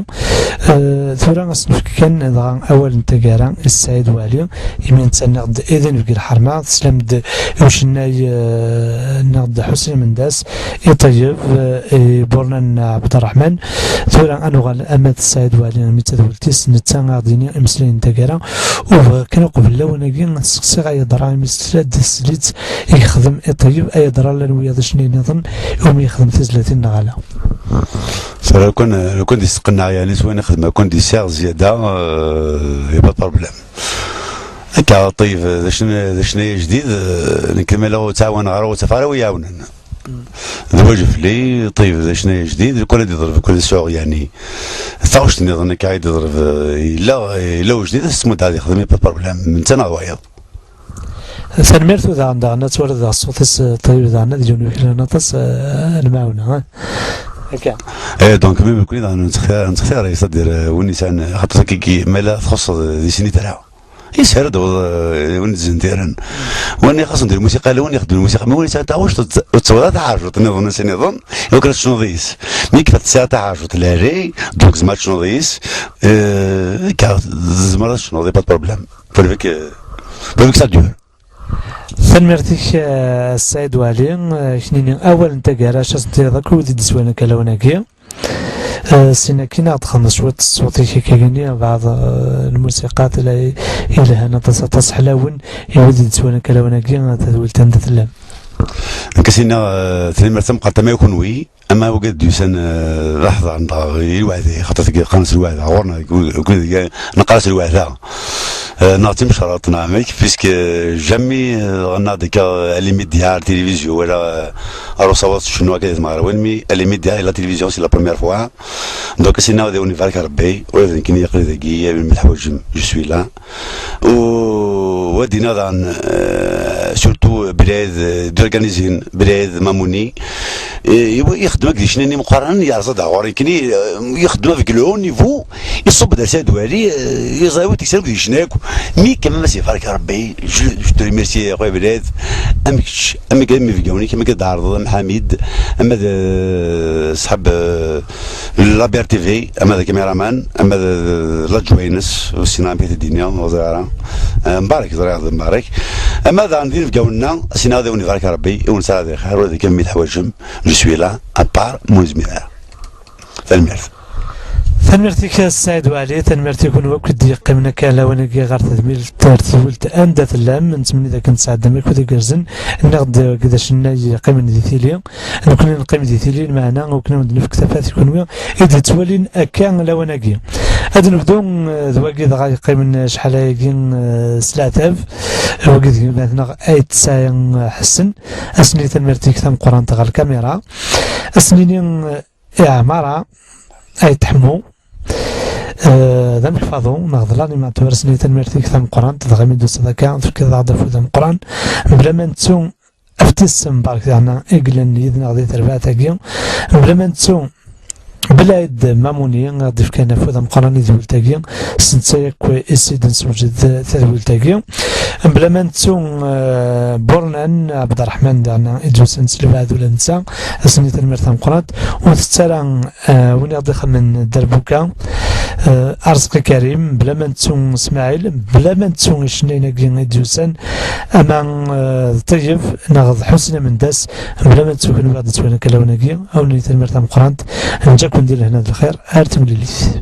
Eh, tura ad s-nefk kan dɣa awal n taggara i Saɛid Waɛli, imi netta nniɣ-d i d inebgi n lḥerma, teslam-d i ucennay, eh, nniɣ-d Ḥusin Mendas, i Ṭeyyeb, eh, i Burnan Ɛebderreḥman. Tura ad nuɣal ama d Saɛid Waɛli, imi d tadwilt-is, netta ad ɣ-d-yini imeslayen n taggara. U bɣiɣ kan uqbel lawan-agi ad seqsiɣ Ayadra, imi tesla-d teslit i yexdem i Ṭeyyeb, Ayadra llan wiyaḍ icennayen nniḍen umi yexdem tizlatin neɣ ala? Tura lukan, lukan d isqenneɛ, yani s wayen ixdem, lukan d isiɣ zzyada, euh, y a pas de problème. Akka, Ṭeyyeb, d acn-, d acennay ajdid, eh, nekk ma la ur ttɛawaneɣ ara, ur ttaf ara wi iɛawnen. D wajeb fell-i, Ṭeyyeb, d acennay ajdid, lukan ad iḍreb, lukan ad yesɛu, yani, taɣect nniḍen akka i d-iḍreb, eh, yella, yella ujdid, ad s-tmudd ad yexdem, y a pas de problème, netta neɣ d wayeḍ. Tanemmirt. U daɣen, daɣen ad twaliḍ daɣ ṣṣut-is, eh, Ṭeyyeb, daɣen ad yiwen wi kran aṭas, eh, lemɛawna, eh? Akka. Eh, donc, même nekkni daɣen nettxtir, nettxtir, c'est-à-dire, eh, win yesɛan, xaṭer akka, ma la txuṣṣeḍ di sin i tra. Yeshel ad d-taweḍ, eh, win d-izendiren. Win ixuṣṣen di lmusiqa, ala win ixeddmen lmusiqa, ma win yesɛan taɣect, ur tt-, ur tettaweḍ ara taɛerjut nniḍen, ass nniḍen, iwakken ad tecnuḍ yis. Mi yekfa tesɛa taɛerjut n lɛerri, donc tzemreḍ ad tecnuḍ yis, eh, akka, tzemreḍ ad tecnuḍ, y a pas de problème. Fallek, eh, fallek ça dure. Tanemmirt-ik, eh, Saɛid Waɛli, eh, knini awal n taggara, acu ad s-d-tiniḍ akk wid i d-iswan akka lawan-agi. Eh, sin akin ad d-xedmeḍ cwiṭ ṣṣut-ik akka gini, bɛaḍ, eh, lmusiqa tella i, ilhan aṭas, aṭas ḥlawen, i wid i d-iswan akka lawan-agi, eh, tadwilt anda tellam. Nekk ad s-iniɣ, eh, tanemmirt tameqqrant ama i kunwi, ama wigad d-yusan, eh, d aḥḍar neɣ i lweɛda, xaṭer tagi qqaren s lweɛda, ɣur-neɣ, neqqar-as lweɛda. Euh, neɣ d timecreḍt neɣ amek, puisque jamais, euh, ɣennaɣ-d akka, euh, à les médias, à la télévision, wala, euh, ar usawaḍ s cennu akka di tmeɣriwin, mais à les médias et la télévision, c'est la première fois. Donc, c'est là où on va regarder, ula d nekkini aql-i dagi, ayen mi teḥwaǧem, je suis là. U ad d-iniɣ daɣen, euh, surtout, euh, Belɛid, euh, d organizin, Belɛid Mamuni, eh, ixeddem akked icnan imeqqranen, yerẓa-d ɣur-i nekkini, eh, ixeddem avec le haut niveau, iṣubb-d ar Saɛid Wali, eh, iẓra wi teksa akked icna akk. Mi kama ma s-ibarek Rebbi, je, je te remercie, a Belɛid, am kečč, am kečč, am ibeggawen-ik, am kečč d-tɛerḍeḍ, am Ḥamid, ama d, eh, ṣṣḥab, eh, la B R T V, ama d caméraman, ama d, d l'adjoint-ines, ur ssineɣ amek ad t-id-iniɣ, ur ẓriɣ ara. Eh, mbarek, ẓriɣ d mbarek. Ama daɣen d inebgawen-nneɣ, ssineɣ ad awen-ibarek Rebbi, i wen-sɛa di xir, ula d akken mi teḥwaǧem, je suis là, à part, ur nezmir ara. Tanemmirt. Tanemmirt-ik a Saɛid Waɛli, tanemmirt i kunwi akk i d-yeqqimen akka lawan-agi ɣer tedmilt, ar tedwilt anda tellam, nettmenni dakken tesɛeddam akud igerrzen, nniɣ-d wagi d acennay yeqqimen di tili, nekkni neqqim di tili, lmeɛna akken ad wen-d-nefk tafat i kunwi i d-yettwalin akka lawan-agi. Ad nebdu, eh, d wagi dɣa yeqqimen acḥal ayagi, eh, s leɛtab, wagi d gma-tneɣ Ayt Sɛi Ḥsen, ass-nni tanemmirt-ik tameqqrant ɣer lkamira, ass-nni, eh, Iɛmara, Ayt Ḥemmu, eh, d amekfaḍu, neɣ d l'animateur, ass-nni tanemmirt-ik tameqqrant, dɣa mi d-tusiḍ akka, tefkiḍ-aɣ-d afud ameqqran, mebla ma nettu, aftis mbarek daɣen i yellan yid-neɣ di terbaɛt-agi, mebla ma nettu Belɛid Mamuni, i ɣ-d-ifkan afud ameqqran i tedwilt-agi, s netta yakk i s-id-nessewjed tadwilt-agi, mebla ma nettu, eh, Burnan Ɛebderreḥman daɣen i d-yusan s lebɛed ula d netta, ass-nni tanemmirt tameqqrant, ur ntett ara, eh, win i ɣ-d-ixemmen dderbuka, eh, Arezqi Karim, mebla ma nettu Smaɛil, mebla ma nettu icennayen-agi i d-yusan, ama, eh, d Ṭeyyeb neɣ d Ḥusin Amendas, mebla ma nettu kunwi i ɣ-d-yettwalin akka lawan-agi, a wen-nini tanemmirt tameqqrant, neǧǧa-ken di lehna d lxir, ar timlilit.